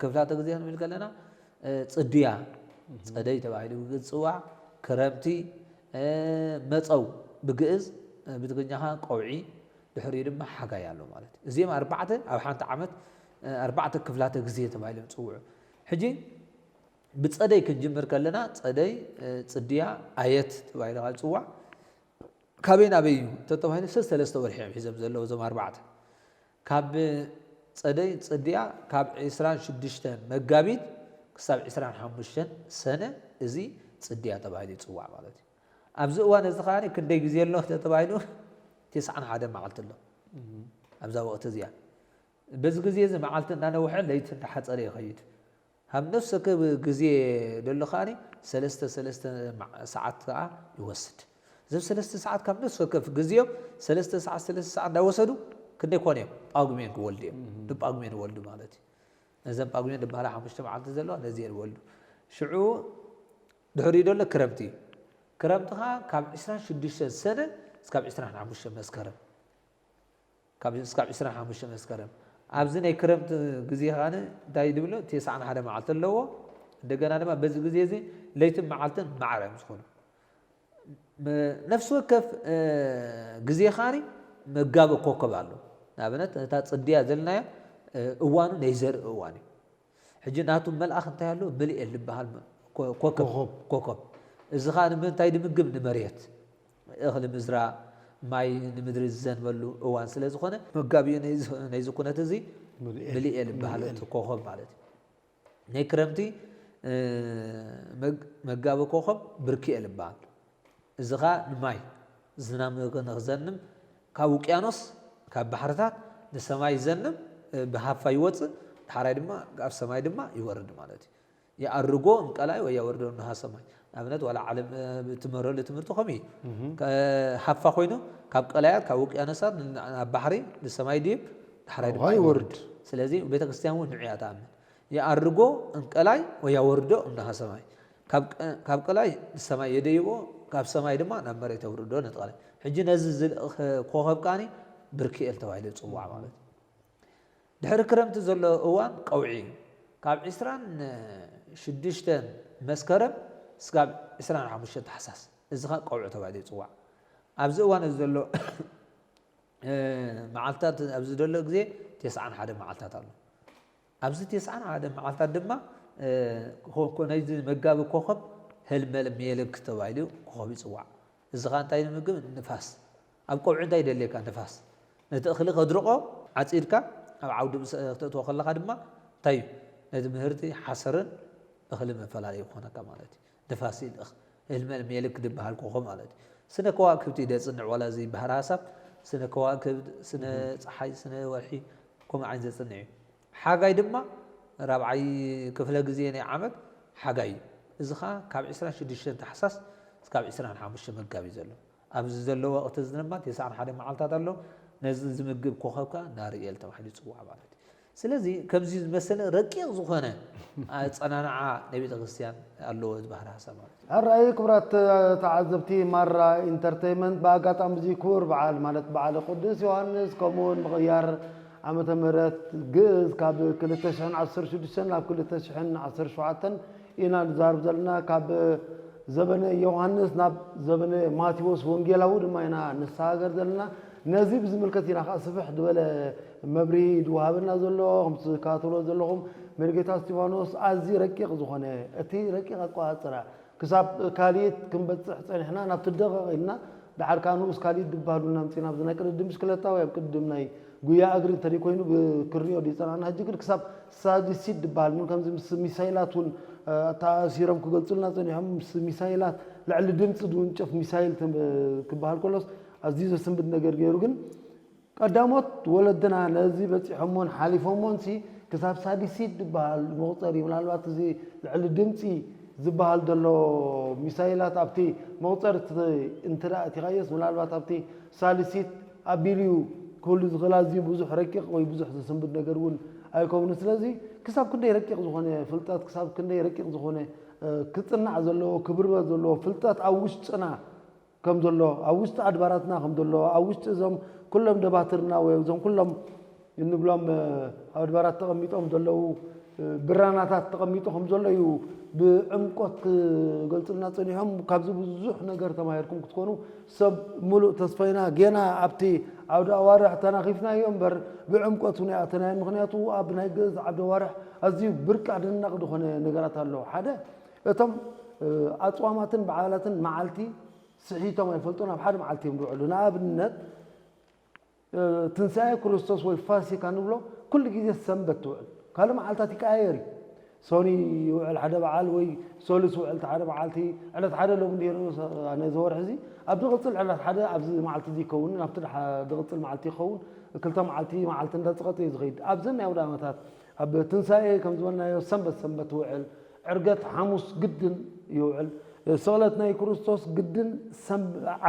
ክፍላተ ግዜ ክንብል ከለና ጽድያ፣ ጸደይ ተባሂሉ ዝጽዋዕ፣ ክረምቲ፣ መጸው ብግእዝ፣ ብትግርኛ ኸዓ ቀውዒ፣ ድሕሪኡ ድማ ሓጋይ ኣሎ ማለት እዩ። እዚኦም ኣርባዕተ ኣብ ሓንቲ ዓመት ኣርባዕተ ክፍላተ ግዜ ተባሂሎም ይጽውዑ። ሕጂ ብጸደይ ክንጅምር ከለና ጸደይ፣ ጽድያ፣ ኣየት ተባሂሉ ካብ ዝጽዋዕ ካበይ ናበይ እዩ እንተተባሂሉ ሰለስተ ወርሒ እዮም ሒዞም ዘለዉ እዞም ኣርባዕተ። ካብ ጸደይ ጽድያ ካብ ዕስራን ሽዱሽተን መጋቢት ክሳብ ዕስራን ሓሙሽተን ሰነ እዚ ጽድያ ተባሂሉ ይጽዋዕ ማለት እዩ። ኣብዚ እዋን እዚ ከኣ ክንደይ ግዜ ኣሎ ተተባሂሉ ተስዓን ሓደን መዓልቲ ኣሎ ኣብዛ ወቕቲ እዚኣ። በዚ ግዜ እዚ መዓልቲ እናነውሐ ለይቲ እናሓጸረ ይኸይድ። ካብ ነፍሲ ወከፍ ግዜ ደሎ ከኣ ሰለስተ ሰለስተ ሰዓት ከኣ ይወስድ። እዞም ሰለስተ ሰዓት ካብ ነፍሲ ወከፍ ግዜኦም ሰለስተ ሰዓት ሰለስተ ሰዓት እንዳወሰዱ ክንደይ ኮነ እዮም ጳጉሜን ክወልዱ እዮም። ንጳጉሜን ይወልዱ ማለት እዩ። ነዘን ጳጉሜን ዝበሃላ ሓሙሽተ መዓልቲ ዘለዋ ነዚአን ይወልዱ። ሽዑ ድሕሪኡ ደሎ ክረምቲ እዩ። ክረምቲ ከኣ ካብ ዕስራን ሽዱሽተን ሰነ እስካብ ዕስራን ሓሙሽተን መስከረም ካብ እስካብ ዕስራን ሓሙሽተን መስከረም ኣብዚ ናይ ክረምቲ ግዜ ከኣ እንታይ ድብሎ ተስዓን ሓደ መዓልቲ ኣለዎ። እንደገና ድማ በዚ ግዜ እዚ ለይትን መዓልትን ማዕረ እዮም ዝኾኑ። ነፍሲ ወከፍ ግዜ ከኣ መጋቢ ኮከብ ኣሎ። ንኣብነት እታ ጽድያ ዘልናያ እዋኑ ናይ ዘርኢ እዋን እዩ። ሕጂ ናቱ መልኣኽ እንታይ ኣሎ? ምልኤል ዝበሃል ኮ- ኮከብ ኮኸብ። ኮከብ። እዚ ኸዓ ንምንታይ ድምግብ? ንመሬት እኽሊ ምዝራእ፣ ማይ ንምድሪ ዝዘንበሉ እዋን ስለ ዝኾነ መጋቢኡ ናይ ዝ- ናይዚ ኩነት እዚ ምልኤል። ምልኤል ዝበሃል ምልኤል። እቲ ኮኸብ ማለት እዩ። ናይ ክረምቲ መጋቢ ኮኸብ ብርኪኤል ይበሃል። እዚ ኸዓ ንማይ ዝናም ንኽዘንም ካብ ውቅያኖስ ካብ ባሕርታት ንሰማይ ይዘንም፣ ብሃፋ ይወፅእ፣ ዳሕራይ ድማ ኣብ ሰማይ ድማ ይወርድ ማለት እዩ። የኣርጎ እምቀላይ ወይ ያወርዶ እምነሃ ሰማይ። ንኣብነት ዋላ ዓለም ብትምህረሉ ትምህርቲ ከምኡ እዩ። ሃፋ ኮይኑ ካብ ቀላያት ካብ ውቅያኖሳት ናብ ባሕሪ ንሰማይ ድይብ ዳሕራይ ድማ ይወርድ። ስለዚ ቤተክርስትያን እውን ንዑ እያ ትኣምን። የኣርጎ እምቀላይ ወይ ያወርዶ እምነሃ ሰማይ። ካብ ቀላይ ንሰማይ የደይቦ፣ ካብ ሰማይ ድማ ናብ መሬት የውርዶ ነቲ ቀላይ። ሕጂ ነዚ ዝልእኽ ኮኸብ ከኣ ብርኪኤል ተባሂሉ ይጽዋዕ ማለት እዩ። ድሕሪ ክረምቲ ዘሎ እዋን ቀውዒ እዩ። ካብ ዕስራን ሽዱሽተን መስከረም እስካብ ዕስራን ሓሙሽተን ታሕሳስ፣ እዚ ኸኣ ቀውዒ ተባሂሉ ይጽዋዕ። ኣብዚ እዋን እዚ ዘሎ መዓልትታት ኣብዚ ዘሎ ግዜ ተስዓን ሓደ መዓልትታት ኣሎ። ኣብዚ ተስዓን ሓደ መዓልታት ድማ ናይዚ መጋቢ ኮኸብ ህልመል ሜልክ ተባሂሉ ኮኸብ ይፅዋዕ። እዚ ኸዓ እንታይ ንምግብ? ንፋስ። ኣብ ቀውዒ እንታይ ይደልየካ? ንፋስ። ነቲ እኽሊ ከድርቆ ዓፂድካ ኣብ ዓውዲ ምስ ክተእትዎ ከለኻ ድማ እንታይ እዩ? ነቲ ምህርቲ ሓሰርን እኽሊ መፈላለዩ ክኾነካ ማለት እዩ። ንፋስ ይልእኽ። ህልመል ሜልክ ዝበሃል ኮኸብ ማለት እዩ። ስነ ከዋክብቲ ደፅንዕ ዋላ እዚ ባህር ሃሳብ ስነ ከዋክብት፣ ስነ ፀሓይ፣ ስነ ወርሒ ከምኡ ዓይነት ዘፅንዕ እዩ። ሓጋይ ድማ ራብዓይ ክፍለ ግዜ ናይ ዓመት ሓጋይ እዩ። እዚ ኸዓ ካብ ዕስራን ሽዱሽተን ታሕሳስ እስካብ ዕስራን ሓሙሽተን መጋቢት ዘሎ። ኣብዚ ዘሎ ወቕቲ እዚ ድማ ተስዓን ሓደ መዓልታት ኣሎ። ነዚ ዝምግብ ኮኸብ ከኣ ናርኤል ተባሂሉ ይፅዋዕ ማለት እዩ። ስለዚ ከምዚ ዝመሰለ ረቂቕ ዝኾነ ኣጸናንዓ ናይ ቤተ ክርስቲያን ኣለዎ ዝበሃል ሓሳብ ማለት እዩ። ሕራይ ክቡራት ተዓዘብቲ ማራ ኢንተርተይመንት፣ ብኣጋጣሚ እዚ ክቡር በዓል ማለት በዓለ ቅዱስ ዮሃንስ ከምኡ እውን ምቕያር ዓመተ ምህረት ግእዝ ካብ ክልተ ሽሕን ዓሰርተ ሽዱሽተን ናብ ክልተ ሽሕን ዓሰርተ ሸውዓተን ኢና ንዛረብ ዘለና። ካብ ዘበነ ዮሃንስ ናብ ዘበነ ማቴዎስ ወንጌላዊ ድማ ኢና ንሰጋገር ዘለና። ነዚ ብዝምልከት ኢና ከዓ ስፍሕ ዝበለ መብርሂ ዝወሃበና ዘሎ። ከም ትከታተልዎ ዘለኹም መሪጌታ እስጢፋኖስ ኣዝዩ ረቂቕ ዝኾነ፣ እቲ ረቂቕ ኣቆጻጽራ ክሳብ ካልኢት ክንበጽሕ ጸኒሕና ናብቲ ደቐቕ ኢልና ደሓር ከዓ ንኡስ ካልኢት ዝበሃሉ ኢና ኣምጺእና ኣብዚ ናይ ቅድድም ብሽክለታ ወይ ኣብ ቅድድም ናይ ጉያ እግሪ እንተደይ ኮይኑ ብ-፣ ክንሪኦ ድዩ ጸናሕና። ሕጂ ግን ክሳብ ሳዲሲት ዝበሃል እውን ከምዚ ምስ ሚሳይላት እውን፣ እ፣ ተኣሲሮም ክገልጹልና ጸኒሖም። ምስ ሚሳይላት ልዕሊ ድምጺ ዝውንጨፍ ሚሳይል ተ-፣ ክበሃል ከሎስ ኣዝዩ ዘስንብድ ነገር ገይሩ። ግን ቀዳሞት ወለድና ነዚ በጺሖሞን ሓሊፎሞንሲ ክሳብ ሳዲሲት ዝበሃል መቑጸሪ፣ ምናልባት እዚ ልዕሊ ድምጺ ዝበሃል ዘሎ ሚሳይላት ኣብቲ መቑጸሪ እንተ-፣ እንተ ደኣ ኣእቲኻዮስ ምናልባት ኣብቲ ሳልሲት ኣቢሉ እዩ ክህሉ ዝኽእል። ኣዝዩ ብዙሕ ረቂቕ ወይ ብዙሕ ዘሰንብድ ነገር እውን ኣይከውንን። ስለዚ ክሳብ ክንደይ ረቂቕ ዝኾነ ፍልጠት፣ ክሳብ ክንደይ ረቂቕ ዝኾነ፣ እ፣ ክጽናዕ ዘለዎ፣ ክብርበር ዘለዎ ፍልጠት ኣብ ውሽጥና ከም ዘሎ፣ ኣብ ውሽጢ ኣድባራትና ከም ዘሎ፣ ኣብ ውሽጢ እዞም ኩሎም ደባትርና ወይ እዞም ኩሎም እንብሎም ኣብ ኣድባራት ተቐሚጦም ዘለዉ ብራናታት ተቐሚጡ ከም ዘሎ እዩ ብዕምቆት ክገልጹልና ጸኒሖም። ካብዚ ብዙሕ ነገር ተማሂርኩም ክትኮኑ ሰብ ምሉእ ተስፋ ኢና። ጌና ኣብቲ ዓውደ ኣዋርሕ ተናኺፍናዮ እምበር ብዕምቆት እውን ኣይኣተናዮን። ምኽንያቱ ኣብ ናይ ግእዝ ዓውደ ኣዋርሕ ኣዝዩ ብርቂ ኣደናቂ ዝኾነ ነገራት ኣሎ። ሓደ እቶም ኣጽዋማትን በዓላትን መዓልቲ ስሒቶም ኣይፈልጡን፣ ኣብ ሓደ መዓልቲ እዮም ዝውዕሉ። ንኣብነት ትንሳኤ ክርስቶስ ወይ ፋሲካ ንብሎ ኩሉ ግዜ ሰንበት ትውዕል። ካልእ መዓልታት ይቀያየር እዩ። ሶኒ ይውዕል ሓደ በዓል ወይ ሶሉስ ይውዕል ሓደ መዓልቲ፣ ዕለት ሓደ ሎም እንዲሩ ነዚ ወርሒ እዚ ኣብ ዝቕጽል ዕለት ሓደ ኣብዚ መዓልቲ እዚ ይከውን፣ ኣብቲ ድሓ- ዝቕጽል መዓልቲ ይኸውን፣ ክልተ መዓልቲ መዓልቲ እንዳጽቐጠ እዩ ዝኸይድ። ኣብዘን ናይ ኣውደ ዓመታት ኣብ ትንሳኤ ከም ዝበልናዮ ሰንበት ሰንበት ትውዕል፣ ዕርገት ሓሙስ ግድን ይውዕል። ስቕለት ናይ ክርስቶስ ግድን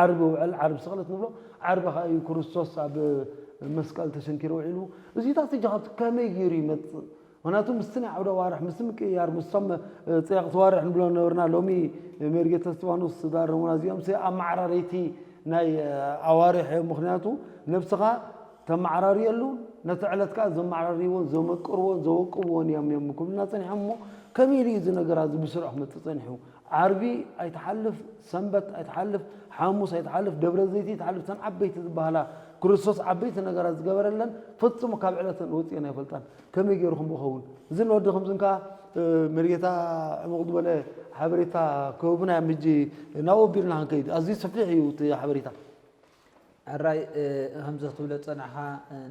ዓርቢ ይውዕል። ዓርቢ ስቕለት ንብሎ፣ ዓርቢ ከዓ እዩ ክርስቶስ ኣብ መስቀል ተሸንኪሩ ውዒሉ። እዚታት እጃኻት ከመይ ገይሩ ይመፅእ? ምክንያቱ ምስቲ ናይ ዓውደ ዋርሕ፣ ምስቲ ምቅያር፣ ምስቶም ፀያቕቲ ዋርሕ ንብሎ ነበርና። ሎሚ መርጌታ እስጢፋኖስ ዝዳረሙና እዚኦም ኣመዓራረይቲ ናይ ኣዋርሕ እዮም። ምክንያቱ ነብስኻ ተመዓራርየሉ፣ ነቲ ዕለት ከዓ ዘመዓራርይዎን ዘመቅርዎን ዘወቅብዎን እዮም እዮም ክብሉና ፀኒሖም። እሞ ከመይ ኢሉ እዩ እዚ ነገር እዚ ብስርዑ ክመፅእ ፀኒሑ? ዓርቢ ኣይትሓልፍ፣ ሰንበት ኣይትሓልፍ፣ ሓሙስ ኣይትሓልፍ፣ ደብረ ዘይቲ ኣይትሓልፍ። እተን ዓበይቲ ዝበሃላ ክርስቶስ ዓበይቲ ነገራት ዝገበረለን ፈፅሙ ካብ ዕለተን ወፅኤን ኣይፈልጣን። ከመይ ገይሩ ከምኡ ኸውን? እዚ ንወዲ ከምዝን ከዓ መርጌታ ዕሙቕ ዝበለ ሓበሬታ ክህቡና እዮም። ሕጂ ናብኡ ኣቢልና ክንከይድ ኣዝዩ ሰፊሕ እዩ እቲ ሓበሬታ። ሕራይ ከምዚ ክትብሎ ዝጸናሕካ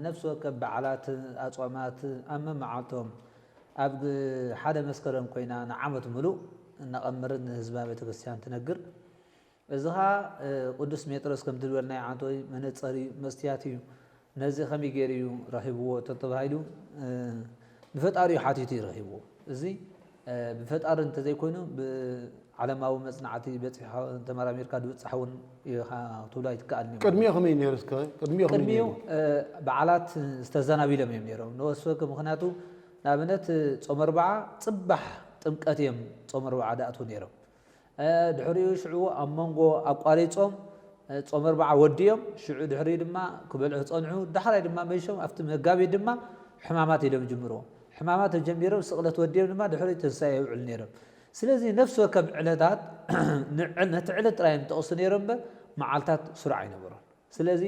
ነፍሲ ወከፍ በዓላት ኣጽዋማት ኣብ መመዓልቶም ኣብ ሓደ መስከረም ኮይና ንዓመት ምሉእ እናቐመረት ንህዝባ ቤተክርስትያን ትነግር። እዚ ኸኣ ቅዱስ ሜጥሮስ ከምቲ ዝበልናዮ ዓንቶ እዩ፣ መነጸር እዩ፣ መስትያት እዩ። ነዚ ከመይ ገይሩ እዩ ረኺብዎ እንተተባሂሉ ንፈጣሪኡ ሓቲቱ እዩ ረኺብዎ። እዚ ብፈጣሪ እንተዘይኮይኑ ዓለማዊ መጽናዕቲ በጺሕካ ተመራሚርካ ዝብጻሕ እውን ኢኻ ክትብሎ ኣይትከኣልን እዩ። ቅድሚኡ ከመይ ነይሩ እስከ? ቅድሚኡ ከመይ ቅድሚኡ ነይሩ? በዓላት ዝተዘናቢሎም እዮም ነይሮም። ንወስወ ምኽንያቱ ንኣብነት ጾመ ኣርብዓ ጽባሕ ጥምቀት እዮም ጾመ ኣርብዓ ዝኣትዉ ነይሮም። ድሕሪኡ ሽዑ ኣብ መንጎ ኣቋሪጾም ጾመ ኣርብዓ ወዲኦም ሽዑ ድሕሪኡ ድማ ክበልዑ ክጸንሑ ዳሕራይ ድማ መሊሶም ኣብቲ መጋቢት ድማ ሕማማት ኢሎም ይጅምርዎ። ሕማማት ጀሚሮም ስቕለት ወዲኦም ድማ ድሕሪኡ ትንሳኤ የውዕሉ ነይሮም። ስለዚ ነፍሲ ወከፍ ዕለታት ነቲ ዕለት ጥራይ እዮም ዝጠቕሱ ነይሮም እምበር መዓልታት ስሩዕ ኣይነበሮን። ስለዚ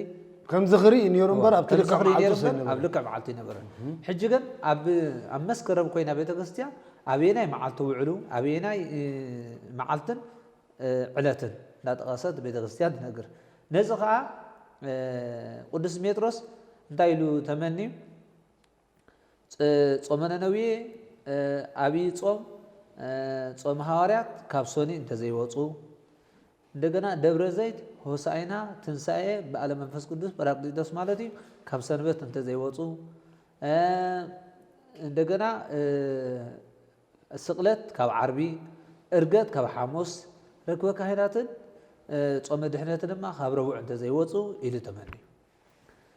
ከም ዝኽሪ ነይሩ እምበር ኣብቲ ልክዕ መዓልቱ ሰይነበረ። ኣብ ልክዕ መዓልቱ ይነበረ። ሕጂ ግን ኣብ ኣብ መስከረም ኮይና ቤተክርስትያን ኣበየናይ መዓልቲ ውዕሉ ኣበየናይ መዓልትን ዕለትን እንዳጠቐሰት ቤተክርስትያን ትነግር። ነዚ ከዓ ቅዱስ ሜጥሮስ እንታይ ኢሉ ተመንዩ? ጾመ ነነዌ፣ ኣብይ ጾም፣ ጾመ ሃዋርያት ካብ ሶኒ እንተዘይወፁ፣ እንደገና ደብረ ዘይት ሆሳኢና ትንሳኤ በዓለ መንፈስ ቅዱስ ጳራቅሊጦስ ማለት እዩ ካብ ሰንበት እንተዘይወፁ፣ እንደገና ስቕለት ካብ ዓርቢ፣ እርገት ካብ ሓሙስ፣ ረክበ ካህናትን ጾመ ድሕነት ድማ ካብ ረቡዕ እንተዘይወፁ ኢሉ ተመንዩ።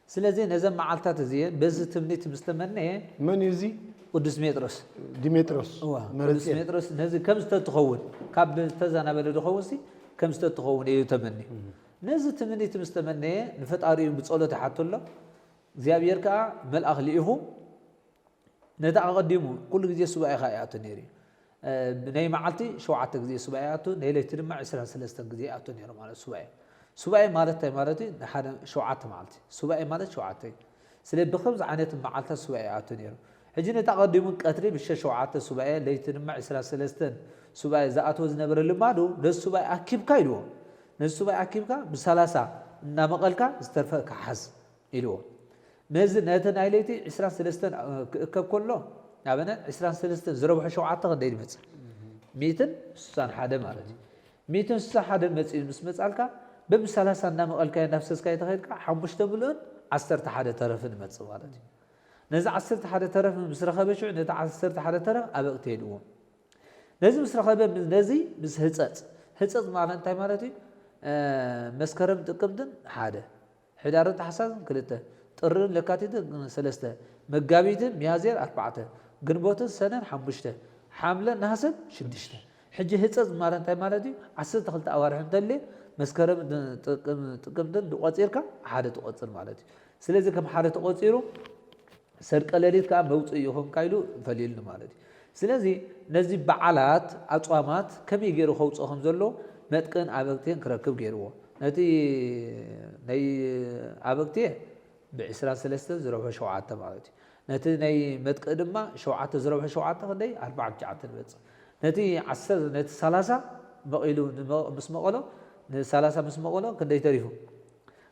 ስለዚ ነዘን መዓልታት እዚኤን በዚ ትምኒት ምስ ተመነየ መን እዩ እዚ? ቅዱስ ሜጥሮስ። ዲሜጥሮስ እዋ፣ ቅዱስ መረጼ። ሜጥሮስ ነዚ ከም ዝተትኸውን ካብ ዝተዛናበለ ዝኸውን ሲ ከም ዝተትኸውን እዩ ተመኒ። ነዚ ትምኒት ምስ ተመነየ ንፈጣሪኡ ብጸሎት ይሓቶ ኣሎ። እግዚኣብሔር ከኣ መልኣኽ ልኢኹ ነቲ ኣቐዲሙ ኩሉ ግዜ ሱባኤ ከኣ ይኣቱ ነይሩ እዩ። ብናይ መዓልቲ ሸውዓተ ግዜ ሱባኤ ይኣቱ፣ ናይ ለይቲ ድማ ዕስራን ሰለስተን ግዜ ይኣቱ ነይሩ ማለት ሱባኤ። ሱባኤ ማለት እንታይ ማለት እዩ? ንሓደ ሸውዓተ መዓልቲ። ሱባኤ ማለት ሸውዓተ እዩ። ስለ ብኸምዚ ዓይነት መዓልታት ሱባኤ ይኣቱ ነይሩ። ሕጂ ነቲ ኣቐዲሙ ቀትሪ ብሸ ሸውዓተ ሱባኤ፣ ለይቲ ድማ ዕስራን ሰለስተን ሱባኤ ዝኣትዎ ዝነበረ ልማዱ ነዚ ሱባኤ ኣኪብካ ኢልዎ። ነዚ ሱባኤ ኣኪብካ ብሰላሳ እናመቐልካ ዝተርፈካ ሓዝ። ኢልዎ። ነዚ ነቲ ናይ ለይቲ ዕስራን ሰለስተን ክእከብ ከሎ፣ ንኣብነት ዕስራን ሰለስተን ዝረብሖ ሸውዓተ ክንደይ ይመጽእ? ሚእትን ስሳን ሓደ ማለት እዩ። ሚእትን ስሳን ሓደ መጺኡ ምስ መጻልካ፣ በብሰላሳ እናመቐልካዮ እናፍሰስካዮ ተኸይድካ፣ ሓሙሽተ ምሉእን ዓሰርተ ሓደ ተረፍን ይመጽእ ማለት እዩ። ነዚ ዓሰርተ ሓደ ተረፍ ምስ ረኸበ ሽዑ ነቲ ዓሰርተ ሓደ ተረፍ ኣበቕ ተይድዎ። ነዚ ምስ ረኸበ ነዚ ምስ ህፀፅ፣ ህፀፅ ማለት እንታይ ማለት እዩ? መስከረም ጥቅምትን ሓደ፣ ሕዳርን ታሕሳስን ክልተ፣ ጥርን ለካቲትን ሰለስተ፣ መጋቢትን ሚያዝያን ኣርባዕተ፣ ግንቦትን ሰነን ሓሙሽተ፣ ሓምለን ነሃሰን ሽዱሽተ። ሕጂ ህፀፅ ማለት እንታይ ማለት እዩ? ዓሰርተ ክልተ ኣዋርሕ እንተልየ መስከረም ጥቅምትን ቆፂርካ ሓደ ትቆፅር ማለት እዩ። ስለዚ ከም ሓደ ተቆፂሩ ሰርቀ ሌሊት ከዓ መውፅኢ ይኹንካ ኢሉ ፈልዩሉ ማለት እዩ። ስለዚ ነዚ በዓላት ኣፅዋማት ከመይ ገይሩ ከውፅኦ ከም ዘሎ መጥቅን ኣበግቴን ክረክብ ገይርዎ። ነቲ ናይ ኣበግቴ ብ23 ዝረብሖ ሸውዓተ ማለት እዩ። ነቲ ናይ መጥቅእ ድማ ሸውዓተ ዝረብሖ ሸውዓተ ክንደይ ኣርባዓ ትሽዓተ ንበፅእ። ነቲ ዓሰርተ ነቲ ሰላሳ መቒሉ ምስ መቐሎ ን30 ምስ መቐሎ ክንደይ ተሪፉ?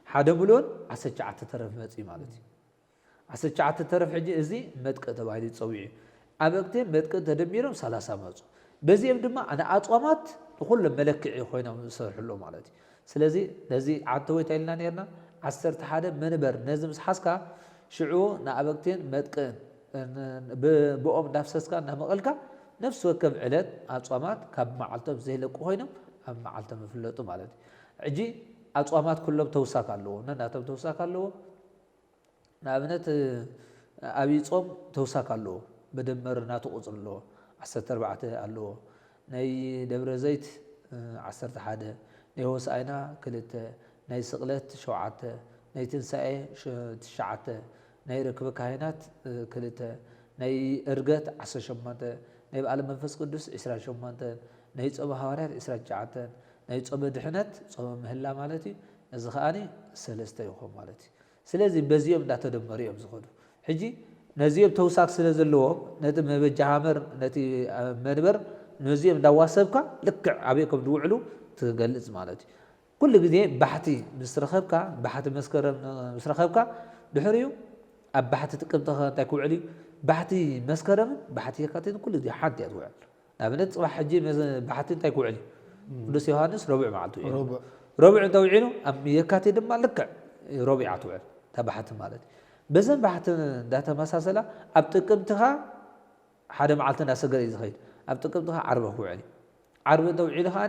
ሓደ ሙሉእን ዓሰርተ ትሽዓተ ተረፍ መፅእ ማለት እዩ። ዓሰርተ ትሽዓተ ተረፍ ሕጂ እዚ መጥቅእ ተባሂሉ ይፀውዕ እዩ። ኣበግቴ መጥቅእ ተደሚሮም ሰላሳ መፁ። በዚኦም ድማ ንኣፅዋማት ንኩሎም መለክዒ ኮይኖም ዝሰርሕሉ ማለት እዩ። ስለዚ ነዚ ዓንተወይ እንታይ ኢልና ነርና? ዓሰርተ ሓደ መንበር ነዚ ምስ ሓዝካ ሽዑ ንኣበግቴን መጥቅእን ብኦም እንዳፍሰስካ እንዳመቐልካ ነፍሲ ወከፍ ዕለት ኣፅዋማት ካብ መዓልቶም ዘይለቁ ኮይኖም ኣብ መዓልቶም ይፍለጡ ማለት እዩ። ሕጂ ኣፅዋማት ኩሎም ተውሳክ ኣለዎ፣ ነናቶም ተውሳክ ኣለዎ። ንኣብነት ኣብይ ጾም ተውሳክ ኣለዎ፣ መደመር ናቱ ቁፅሪ ኣለዎ፣ ዓሰርተ ኣርባዕተ ኣለዎ። ናይ ደብረ ዘይት ዓሰርተ ሓደ፣ ናይ ሆሳዕና ክልተ፣ ናይ ስቕለት ሸውዓተ፣ ናይ ትንሳኤ ትሽዓተ፣ ናይ ርክበ ካህናት ክልተ፣ ናይ እርገት ዓሰርተ ሸሞንተ፣ ናይ በዓለ መንፈስ ቅዱስ ዕስራን ሸሞንተን፣ ናይ ጾመ ሃዋርያት ዕስራን ትሽዓተን፣ ናይ ጾመ ድሕነት ጾመ ምህላ ማለት እዩ። እዚ ከኣ ሰለስተ ይኾን ማለት እዩ። ስለዚ በዚኦም እንዳተደመሩ እዮም ዝኸዱ። ሕጂ ነዚኦም ተውሳክ ስለ ዘለዎም ነቲ መበጃ ሃመር ነቲ መንበር ነዚኦም እንዳዋሰብካ ልክዕ ኣበይ ከም ዝውዕሉ ትገልጽ ማለት እዩ። ኩሉ ግዜ ባሕቲ ምስ ረኸብካ፣ ባሕቲ መስከረም ምስ ረኸብካ ድሕሪኡ ኣብ ባሕቲ ጥቅምቲ ከ እንታይ ክውዕል እዩ? ባሕቲ መስከረምን ባሕቲ የካቲትን ኩሉ ግዜ ሓንቲ እያ ትውዕል። ንኣብነት ጽባሕ ሕጂ ባሕቲ እንታይ ክውዕል እዩ? ቅዱስ ዮሃንስ ረቡዕ መዓልቱ እዩ። ረቡዕ እንተውዒሉ ኣብ የካቲት ድማ ልክዕ ረቡዕ እያ ትውዕል እታ ባሕቲ ማለት እዩ። በዘን ባሕቲ እንዳተመሳሰላ ኣብ ጥቅምቲ ከ ሓደ መዓልቲ እንዳሰገረ እዩ ዝኸይድ። ኣብ ጥቅምቲ ከ ዓርቢ ክውዕል እዩ። ዓርቢ እንተውዒሉ ከኣ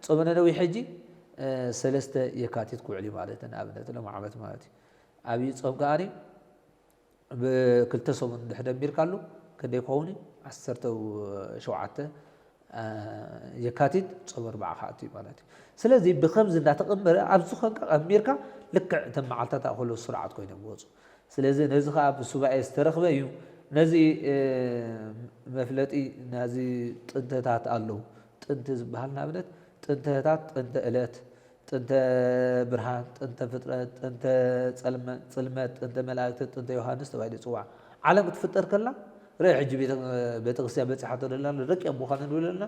ጾመ ነነዊ ሕጂ ሰለስተ የካቲት ክውዕል እዩ ማለት ንኣብነት ሎም ዓመት ማለት እዩ። ኣብይ ጾም ከኣ ብክልተ ሰሙን እንድሕር ደሚርካሉ ክንደይ ክኸውን እዩ? ዓሰርተ ሸውዓተ የካቲት ጾም ኣርብዓ ክኣቱ እዩ ማለት እዩ። ስለዚ ብኸምዚ እንዳተቐመረ ኣብ ዝኾንካ ቀሚርካ ልክዕ እተን መዓልታት ኣኸሎ ስርዓት ኮይኖም ይወፁ። ስለዚ ነዚ ከዓ ብሱባኤ ዝተረኽበ እዩ። ነዚ መፍለጢ ናዚ ጥንተታት ኣለዉ። ጥንቲ ዝበሃል ንኣብነት ጥንተታት ጥንተ ዕለት ጥንተ ብርሃን፣ ጥንተ ፍጥረት፣ ጥንተ ጸልመ-፣ ጽልመት፣ ጥንተ መላእክቲ፣ ጥንተ ዮሃንስ ተባሂሉ ይጽዋዕ። ዓለም ክትፍጠር ከላ ርእ ሕጂ ቤተ-፣ ቤተክርስትያን በጺሓቶ ደላ ረቂቕ ምዃኑ ንብል ኣለና።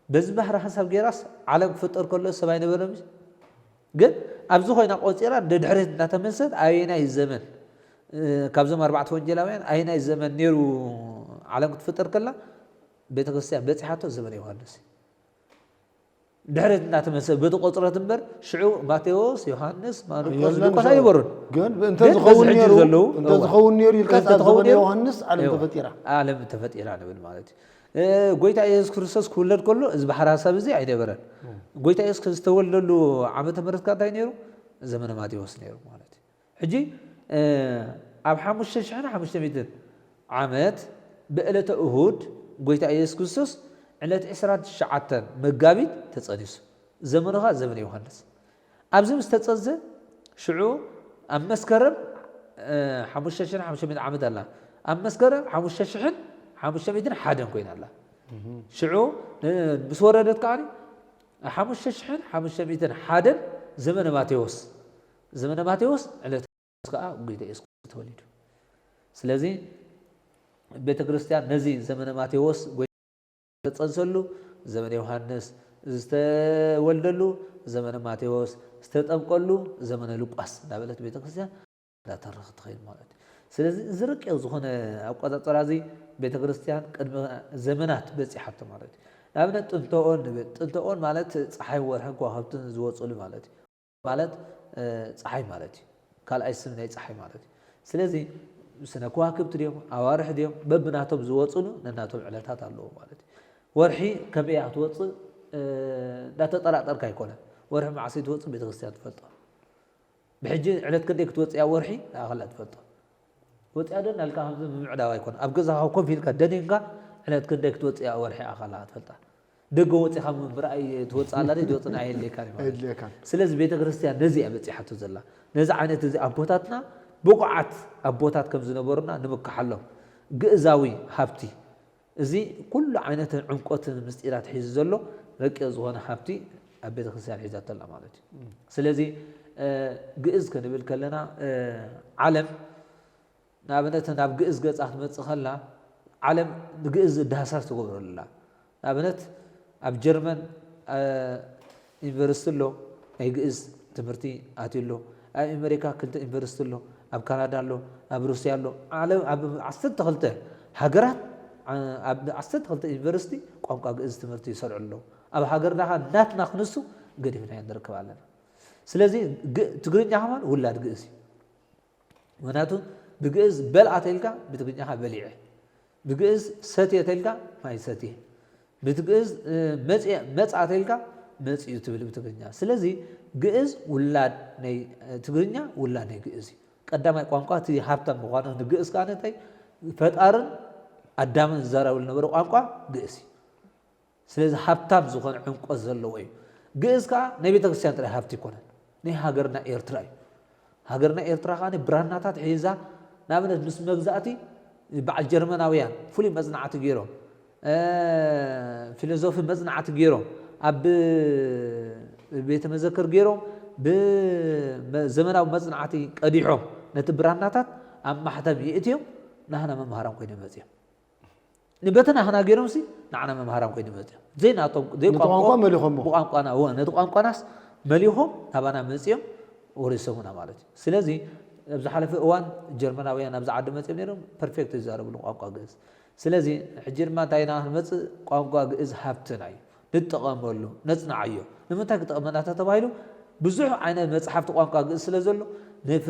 በዚ ባህሪ ሓሳብ ጌራስ ዓለም ክፍጠር ከሎ ሰብ ኣይነበረን እዩ። ግን ኣብዚ ኮይና ቆጺራ ደድሕሬት እናተመልሰት ኣየናይ ዘመን፣ እ፣ ካብዞም ኣርባዕተ ወንጌላውያን ኣየናይ ዘመን ነይሩ ዓለም ክትፍጠር ከላ ቤተክርስትያን በጺሓቶ ዘመነ ዮሃንስ። ድሕሪት እናተመሰ በቲ ቆጽረት እምበር ሽዑ ማቴዎስ፣ ዮሃንስ፣ ማርቆስ፣ የለን ሉቃስ ሰው። ኣይነበሩን። ግን እንተ ግን ዝኸውን በዚ ሕጂ ነይሩ፣ ዘለዉ፣ እንተ እዋ። ዝኸውን ነይሩ ኢልካ እንተ ኣብ ዝኸውን ዘመነ ነይሩ፣ ዮሃንስ ዓለም እዋ። ተፈጢራ። ዓለም ተፈጢራ ንብል ማለት እዩ። እ፣ ጎይታ ኢየሱስ ክርስቶስ ክውለድ ከሎ እዚ ባሕሪ ሓሳብ እዚ ኣይነበረን። እም። ጎይታ ኢየሱስ ዝተወልደሉ ዓመተ ምህረት ከ እንታይ ነይሩ? ዘመነ ማቴዎስ ነይሩ ማለት እዩ። ሕጂ፣ እ፣ ኣብ ሓሙሽተ ሽሕን ሓሙሽተ ሚእትን ዓመት ብዕለተ እሁድ ጎይታ ኢየሱስ ክርስቶስ ዕለት ዕስራን ትሽዓተን መጋቢት ተጸኒሱ። ዘመኑ ኸኣ ዘመነ ዮሃንስ። ኣብዚ ምስ ተጸንሰ ሽዑ ኣብ መስከረም፣ እ፣ ሓሙሽተ ሽሕን ሓሙሽተ ሚእትን ዓመት ኣላ። ኣብ መስከረም ሓሙሽተ ሽሕን ሓሙሽተ ሚእትን ሓደን ኮይና ኣላ። እህ። ሽዑ ን-፣ ምስ ወረደት ከኣ ሓሙሽተ ሽሕን ሓሙሽተ ሚእትን ሓደን ዘመነ ማቴዎስ። ዘመነ ማቴዎስ ዕለት ከኣ ጎይታ ኢየሱስ ተወሊዱ። ስለዚ ቤተ ክርስቲያን ነዚ ዘመነ ማቴዎስ ጎይታ ዝተጸንሰሉ ዘመነ ዮሃንስ፣ ዝተወልደሉ ዘመነ ማቴዎስ፣ ዝተጠምቀሉ ዘመነ ሉቃስ እንዳበለት ቤተ ክርስቲያን እንዳተረኸት ትኸይድ ማለት እዩ። ስለዚ እዚ ረቂቕ ዝኾነ ኣቆጻጽራ እዚ ቤተ ክርስቲያን ቅድሚ ዘመናት በጺሓቶ ማለት እዩ። ንኣብነት ጥንተ ኦን ንብል። ጥንተ ኦን ማለት ጸሓይ፣ ወርሕን ከዋኽብትን ዝወጽሉ ማለት እዩ። ማለት፣ እ፣ ጸሓይ ማለት እዩ። ካልኣይ ስም ናይ ጸሓይ ማለት እዩ። ስለዚ ስነ ከዋክብቲ ድዮም፣ ኣዋርሕ ድዮም፣ በብናቶም ዝወጽሉ ነናቶም ዕለታት ኣለዎ ማለት እዩ። ወርሒ ከመይ እያ ክትወጽእ፣ እ፣ እንዳተጠራጠርካ ኣይኮነን። ወርሒ መዓስ ትወጽእ ቤተክርስትያን ትፈልጦ። ብሕጂ ዕለት ክንደይ ክትወጽእ እያ ወርሒ ንኣኸላ ትፈልጦ። ወጽያ ዶ እናልካ ከምዚ ምምዕዳው ኣይኮነን። ኣብ ገዛኻ ኮፍ ኢልካ ደኒንካ ዕለት ክንደይ ክትወጽእ እያ ወርሒ ኣኸላ ትፈልጣ። ደገ ወጺኻ ምብራይ ትወጽእ ኣላ ዶ ትወጽእ ኣየድልየካን እዩ ማለት እዩ። ኣየድልየካን። ስለዚ ቤተ ክርስቲያን ነዚ እያ በጺሓቶ ዘላ። ነዚ ዓይነት እዚ ኣቦታትና ብቑዓት ኣቦታት ከም ዝነበሩና ንምክሓሎም። ግእዛዊ ሃብቲ፣ እዚ ኩሉ ዓይነት ዕምቆትን ምስጢራት ሒዙ ዘሎ ረቂቕ ዝኾነ ሃብቲ ኣብ ቤተክርስትያን ሒዛቶ ኣላ ማለት እዩ። ስለዚ፣ እ፣ ግእዝ ክንብል ከለና፣ እ፣ ዓለም ንኣብነት ናብ ግእዝ ገጻ ክትመጽእ ከላ፣ ዓለም ንግእዝ ዳህሳስ ትገብረሉ ኣላ። ንኣብነት ኣብ ጀርመን፣ እ፣ ዩኒቨርሲቲ ኣሎ፣ ናይ ግእዝ ትምህርቲ ኣትዩ ኣሎ። ኣብ ኣሜሪካ ክልተ ዩኒቨርሲቲ ኣሎ፣ ኣብ ካናዳ ኣሎ፣ ኣብ ሩስያ ኣሎ። ዓለም ኣብ ዓሰርተ ክልተ ሃገራት፣ እ፣ ኣብ ዓሰርተ ክልተ ዩኒቨርሲቲ ቋንቋ ግእዝ ትምህርቲ ይሰርዑ ኣለዉ። ኣብ ሃገርና ኸ ናትና ክንሱ ገዲፍናዮ ንርከብ ኣለና። ስለዚ ግ-፣ ትግርኛ ከማን ውላድ ግእዝ እዩ። ምኽንያቱ ብግእዝ በልዓ ተልካ ብትግርኛኻ በሊዐ፣ ብግእዝ ሰትየ ተልካ ማይ ሰትየ፣ ብትግእዝ፣ እ፣ መጽየ፣ መጽኣ ተልካ መጽዩ ትብል ብትግርኛ። ስለዚ ግእዝ ውላድ ናይ፣ እ፣ ትግርኛ ውላድ ናይ ግእዝ እዩ። ቀዳማይ ቋንቋ እቲ ሃብታም ምዃኑ ንግእዝ ከኣ እንታይ ፈጣርን ኣዳምን ዝዛረብሉ ዝነበረ ቋንቋ ግእዝ እዩ። ስለዚ ሃብታም ዝኾነ ዕምቆት ዘለዎ እዩ። ግእዝ ከኣ ናይ ቤተክርስትያን ጥራይ ሃብቲ ኣይኮነን፣ ናይ ሃገርና ኤርትራ እዩ። ሃገርና ኤርትራ ከኣ ብራናታት ሒዛ፣ ንኣብነት ምስ መግዛእቲ በዓል ጀርመናውያን ፍሉይ መጽናዕቲ ገይሮም፣ እ፣ ፊሎዞፊ መጽናዕቲ ገይሮም፣ ኣብ ቤተ መዘክር ገይሮም፣ ብዘመናዊ መጽናዕቲ ቀዲሖም ነቲ ብራናታት ኣብ ማሕተም የእትዮም ናህና መምሃራን ኮይኖም መጽዮም። ንበተና ኸና ገይሮምሲ ንዓና መምሃራን ኮይኑ መፅኦም። ዘይናቶም፣ ነቲ ቋንቋ ዘይቋንቋ መሊኾሞ። ብቋንቋና፣ እወ፣ ነቲ ቋንቋናስ መሊኾም ናባና መፅኦም ወሪሶምና ማለት እዩ። ስለዚ ኣብ ዝሓለፈ እዋን ጀርመናውያን ኣብዚ ዓዲ መፅኦም ነይሮም፣ ፐርፌክት ይዛረብሉ ቋንቋ ግእዝ። ስለዚ ሕጂ ድማ እንታይ ኢና ክንመፅእ? ቋንቋ ግእዝ ሃብትና እዩ፣ ንጠቐመሉ፣ ነፅንዓዮ። ንምንታይ ክጠቕመና ተተባሂሉ? ብዙሕ ዓይነት መፅሓፍቲ ቋንቋ ግእዝ ስለ ዘሎ፣ ንፍ-፣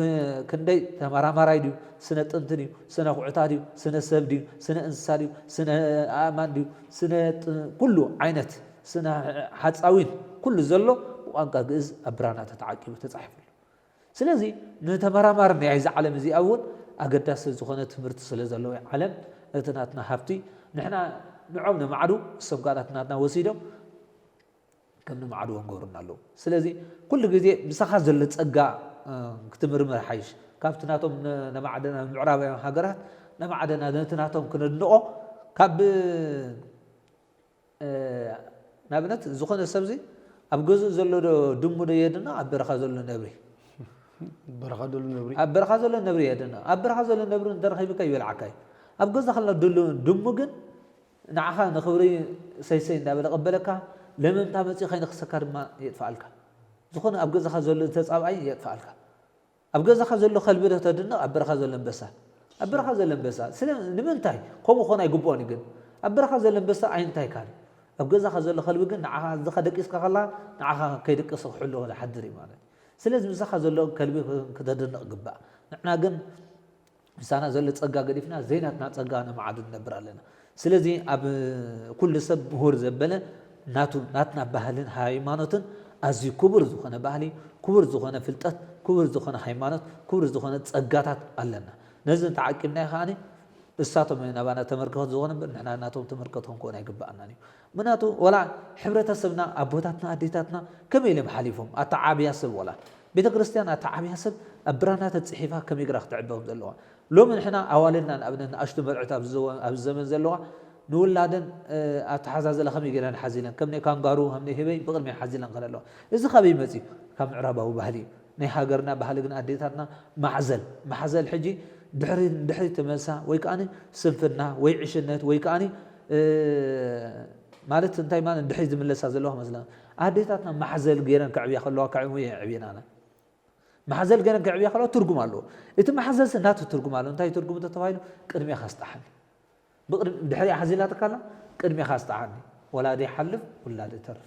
ክንደይ ተመራማራይ ድዩ፣ ስነ ጥንቲ ድዩ፣ ስነ ኩዕታ ድዩ፣ ስነ ሰብ ድዩ፣ ስነ እንስሳ ድዩ፣ ስነ ኣእማን ድዩ፣ ስነ ጥ-፣ ኩሉ ዓይነት ስነ ሓፃዊን ኩሉ ዘሎ ብቋንቋ ግእዝ ኣብ ብራና ተተዓቂቡ ተፃሒፉ ኣሎ። ስለዚ ንተመራማሪ ናይ እዚ ዓለም እዚኣ እውን ኣገዳሲ ዝኾነ ትምህርቲ ስለ ዘለዎ ዓለም እቲ ናትና ሃብቲ ንሕና ንዖም ነማዕዱ፣ እሶም ከዓ ናትና ወሲዶም ከም ንማዕድዎ ንገብሩና ኣለዉ። ስለዚ ኩሉ ግዜ ምሳኻ ዘሎ ጸጋ፣ እ፣ ክትምርምር ሓይሽ። ካብቲ ናቶም ነ-፣ ነማዕደና ምዕራባውያን ሃገራት ነማዕደና ነቲ ናቶም ክነድንቖ ካብ፣ እ፣ ንኣብነት ዝኾነ ሰብዚ ኣብ ገዝኡ ዘሎ ዶ ድሙ ዶ የድንቕ፣ ኣብ በረኻ ዘሎ ነብሪ? በረኻ ዘሎ ነብሪ። ኣብ በረኻ ዘሎ ነብሪ የድንቕ። ኣብ በረኻ ዘሎ ነብሪ እንተረኺብካ ይበልዓካ እዩ። ኣብ ገዛኻ ዘሎ ድሉ-፣ ድሙ ግን ንዓኻ ንኽብሪ ሰይሰይ እንዳበለ ቀበለካ፣ ለመምታ መጺኡ ከይነኽሰካ ድማ የጥፍኣልካ። ዝኾነ ኣብ ገዛኻ ዘሎ ተጻብኣይ የጥፍኣልካ። ኣብ ገዛኻ ዘሎ ከልቢ ዶ ተድንቕ፣ ኣብ በረኻ ዘሎ ኣንበሳ? ኣብ በረኻ ዘሎ ኣንበሳ። ስለ-፣ ንምንታይ? ከምኡ ክኾን ኣይግብኦን እዩ ግን። ኣብ በረኻ ዘሎ ኣንበሳ ኣይንታይካን እዩ። ኣብ ገዛኻ ዘሎ ከልቢ ግን ንዓኻ፣ ንስኻ ደቂስካ ከለኻ ንዓኻ ከይደቀሰ ክሕልዎ ዝሓድር እዩ ማለት እዩ። ስለዚ ምሳኻ ዘሎ ከልቢ ክተድንቕ ይግባእ። ንሕና ግን ምሳና ዘሎ ጸጋ ገዲፍና ዘይናትና ጸጋ ነማዕዱ ንነብር ኣለና። ስለዚ ኣብ ኩሉ ሰብ ምሁር ዘበለ ናቱ፣ ናትና ባህልን ሃይማኖትን ኣዝዩ ክቡር ዝኾነ ባህሊ፣ ክቡር ዝኾነ ፍልጠት፣ ክቡር ዝኾነ ሃይማኖት፣ ክቡር ዝኾነ ጸጋታት ኣለና። ነዚ ተዓቂብናዮ ከኣ እሳቶም ናባና ተመርከኽቲ ዝኾኑ እምበር ንሕና ናቶም ተመርከኽቲ ክንከውን ኣይግብኣናን እዩ። ምኽንያቱ ወላ ሕብረተሰብና ኣቦታትና ኣዴታትና ከመይ ኢሎም ሓሊፎም? ኣተዓብያ ሰብ ወላ ቤተ ክርስቲያን ኣተዓብያ ሰብ ኣብ ብራና ተጽሒፋ ከመይ ጌራ ክትዕበ ከም ዘለዋ። ሎሚ ንሕና ኣዋልድና ንኣብነት ንኣሽቱ መርዑት ኣብዚ ዘወ-፣ ኣብዚ ዘመን ዘለዋ ንውላደን፣ እ፣ ኣተሓዛዝላ ከመይ ጌረን ሓዚለን፣ ከም ናይ ካንጋሩ፣ ከም ናይ ህበይ ብቕድሚያ ሓዚለን ከን ኣለዋ። እዚ ካበይ መጺኡ? ካብ ምዕራባዊ ባህሊ እዩ። ናይ ሃገርና ባህሊ ግን ኣዴታትና ማሕዘል፣ ማሕዘል ሕጂ ድሕሪ፣ ድሕሪ ትመልሳ ወይ ከኣኒ ስንፍና ወይ ዕሽነት ወይ ከኣኒ፣ እ፣ ማለት እንታይ ማለት ድሕሪ ዝምለሳ ዘለዋ መስለና። ኣዴታትና ማሕዘል ገይረን ከዕብያ ከለዋ ከዕብያ የዕብየናና። ማሕዘል ገይረን ከዕብያ ከለዋ ትርጉም ኣለዎ። እቲ ማሕዘልሲ ናቱ ትርጉም ኣለዎ። እንታይ ትርጉም ተተባሂሉ? ቅድሜኻ ስጣሓኒ። ብቕድሚ-፣ ድሕሪኣ ሓዚላትካ ኣላ፣ ቅድሜኻ ስጣሓኒ። ወላዲ ይሓልፍ፣ ውላድ ይተርፍ።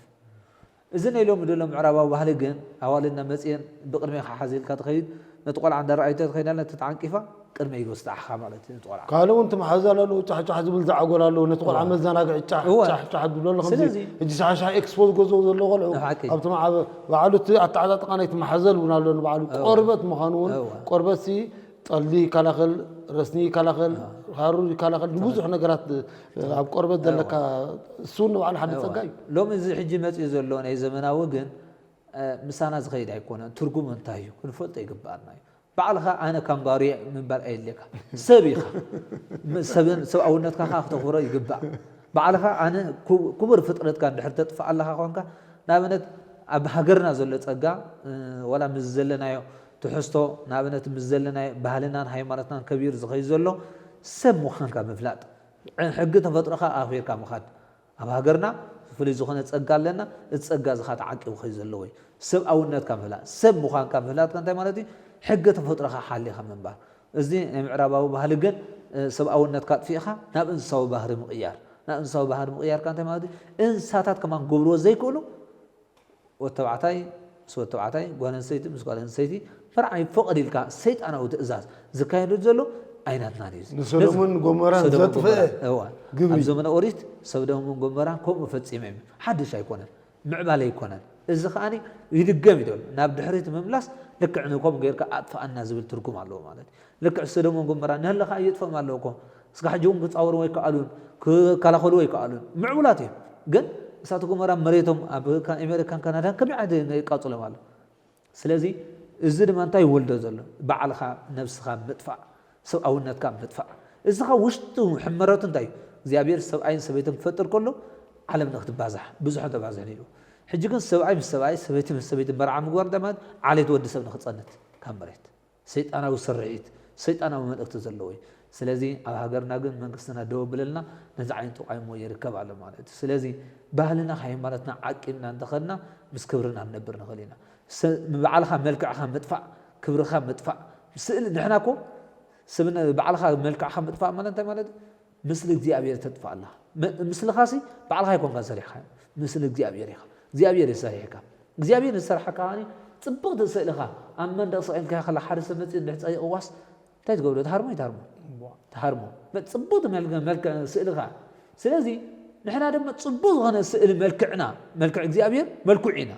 እዚ ናይ ሎሚ ዘሎ ምዕራባዊ ባህሊ ግን ኣዋልድና መፅየን ብቕድሜኻ ሓዚልካ ትኸይድ፣ ነቲ ቆልዓ እንዳረኣይቶ ትኸይድ ኣላ፣ ነቲ ተዓንቂፋ ቅድመይ ይጎስጣሕኻ ማለት እዩ፣ ነቲ ቆልዓ። ካልእ እውን እቲ ማሕዘል ኣለዎ፣ ጫሕ ጫሕ ዝብል ዛዕጎል ኣለዎ፣ ነቲ ቆልዓ እዋ። መዘናግዒ ጫሕ እዋ። ጫሕ ጫሕ ዝብሎ ኣሎ። ከምዚ ስለዚ ሕጂ ሻሻ ኤክስፖዝ ገዝኦ ዘለዉ ቆልዑ፣ ሓቂ። ኣብቲ ማዕበ-፣ ባዕሉ እቲ ኣተዓጣጥቃ ናይቲ ማሕዘል እውን ኣሎ ንባዕሉ። እዋ። ቆርበት ምዃኑ እውን፣ እዋ። ቆርበትሲ ጠሊ ይከላኸል፣ ረስኒ ይከላኸል፣ እዋ። ሃሩር ይከላኸል፣ ንብዙሕ ነገራት ኣብ ቆርበት ዘለካ እዋ። እሱ ንባዕሉ ሓደ እዋ። ጸጋ እዩ። ሎሚ እዚ ሕጂ መጺኡ ዘሎ ናይ ዘመናዊ ግን፣ እ፣ ምሳና ዝኸይድ ኣይኮነን። ትርጉሙ እንታይ እዩ? ክንፈልጦ ይግብኣና እዩ። ባዕልኻ ኣነ ካንጋሩ እየ ምባል ኣየድልየካ። ሰብ ኢኻ። ም-፣ ሰብን-፣ ሰብኣውነትካ ከኣ ክተኽብሮ ይግባእ። ባዕልኻ ኣነ ክቡ-፣ ክቡር ፍጥረትካ እንድሕር ተጥፍእ ኣለኻ ኮንካ፣ ንኣብነት ኣብ ሃገርና ዘሎ ጸጋ፣ እ፣ ዋላ ምስ ዘለናዮ ትሕዝቶ፣ ንኣብነት ምስ ዘለናዮ ባህልናን ሃይማኖትናን ከቢሩ ዝኸይድ ዘሎ ሰብ ምዃንካ ምፍላጥ፣ ዕ-፣ ሕጊ ተፈጥሮኻ ኣኽቢርካ ምኻድ። ኣብ ሃገርና ፍሉይ ዝኾነ ጸጋ ኣለና። እቲ ጸጋ እዚ ኸኣ ተዓቂቡ ክኸይድ ዘለዎ እዩ። ሰብኣውነትካ ምፍላጥ፣ ሰብ ምዃንካ ምፍላጥካ እንታይ ማለት እዩ? ሕጊ ተፈጥሮኻ ሓሊኻ ምንባር። እዚ ናይ ምዕራባዊ ባህሊ ግን፣ እ፣ ሰብኣውነትካ ኣጥፊእኻ ናብ እንስሳዊ ባህሪ ምቕያር። ናብ እንስሳዊ ባህሪ ምቕያር ከኣ እንታይ ማለት እዩ? እንስሳታት ከማን ክገብርዎ ዘይክእሉ፣ ወዲ ተባዕታይ ምስ ወዲ ተባዕታይ፣ ጓል ኣንስተይቲ ምስ ጓል ኣንስተይቲ ምርዓይ ፍቕድ ኢልካ ሰይጣናዊ ትእዛዝ ዝካየደሉ ዘሎ ኣይናትናን እዩ። ንሶዶምን ጎሞራን ሶዶምን ዘጥፍአ ጎሞራን፣ እዋ። ግብሪ። ኣብ ዘመነ ኦሪት ሶዶምን ጎሞራን ከምኡ ፈጺሞም እዮም። ሓድሽ ኣይኮነን፣ ምዕባለ ኣይኮነን። እዚ ከኣ ይድገም እዩ ዘሎ። ናብ ድሕሪት ምምላስ ልክዕ ንከምኡ ጌርካ ኣጥፍኣና ዝብል ትርጉም ኣለዎ ማለት እዩ። ልክዕ ሶዶምን ጎሞራን ንህልኻ የጥፍኦም ኣለዉ እኮ። እስካዕ ሕጂ እውን ክጻወሩ ኣይከኣሉን፣ ክከላኸሉ ኣይከኣሉን። ምዕቡላት እዮም። ግን እሳተ ጎመራ መሬቶም ኣብ ካ-፣ ኣሜሪካን ካናዳን ከመይ ዓይነት የቃጽሎም ኣሎ። ስለዚ እዚ ድማ እንታይ ይወልዶ ዘሎ? ባዕልኻ ነብስኻ ምጥፋእ፣ ሰብኣውነትካ ምጥፋእ። እዚ ኸኣ ውሽጡ ሕመረቱ እንታይ እዩ? እግዚኣብሔር ሰብኣይን ሰበይትን ክፈጥር ከሎ ዓለም ንክትባዛሕ፣ ብዙሕ ተባዝሕ ነይሩ። ሕጂ ግን ሰብኣይ ምስ ሰብኣይ፣ ሰበይቲ ምስ ሰበይቲ መርዓ ምግባር እንታይ ማለት? ዓሌት ወዲ ሰብ ንክጸንት ካብ መሬት። ሰይጣናዊ ስርዒት፣ ሰይጣናዊ መልእኽቲ ዘለዎ እዩ። ስለዚ ኣብ ሃገርና ግን መንግስትና ደው ኣብለልና ነዚ ዓይነት ተቃውሞ ይርከብ ኣሎ ማለት እዩ። ስለዚ ባህልና ሃይማኖትና ዓቂብና እንተኸድና ምስ ክብርና ክንነብር ንኽእል ኢና። ሰ-፣ ንባዕልኻ መልክዕኻ ምጥፋእ፣ ክብርኻ ምጥፋእ፣ ስእሊ ንሕና እኮ ስብና ባዕልኻ መልክዕኻ ምጥፋእ ማለት እንታይ ማለት እዩ? ምስሊ እግዚኣብሔር ተጥፍእ ኣለኻ። መ-፣ ምስልኻሲ ባዕልኻ ኣይኮንካን ሰሪሕኻዮ። ምስሊ እግዚኣብሔር ኢኻ። እግዚኣብሔር እዩ ሰሪሕካ። እግዚኣብሔር ዝሰርሓካ ከኣ ጽብቕቲ ስእልኻ ኣብ መንደቕ ሰቒልካዮ ከለኻ ሓደ ሰብ መጺኡ እንድሕር ጸይቕዋስ እንታይ ትገብሮ? ትሃርሞ ኣይትሃርሞ? እዋ። ትሃርሞ። መ-፣ ጽብቕቲ መልክ-፣ መልክዕ ስእልኻ። ስለዚ ንሕና ድማ ጽቡቕ ዝኾነ ስእሊ መልክዕና፣ መልክዕ እግዚኣብሔር መልክዑ ኢና።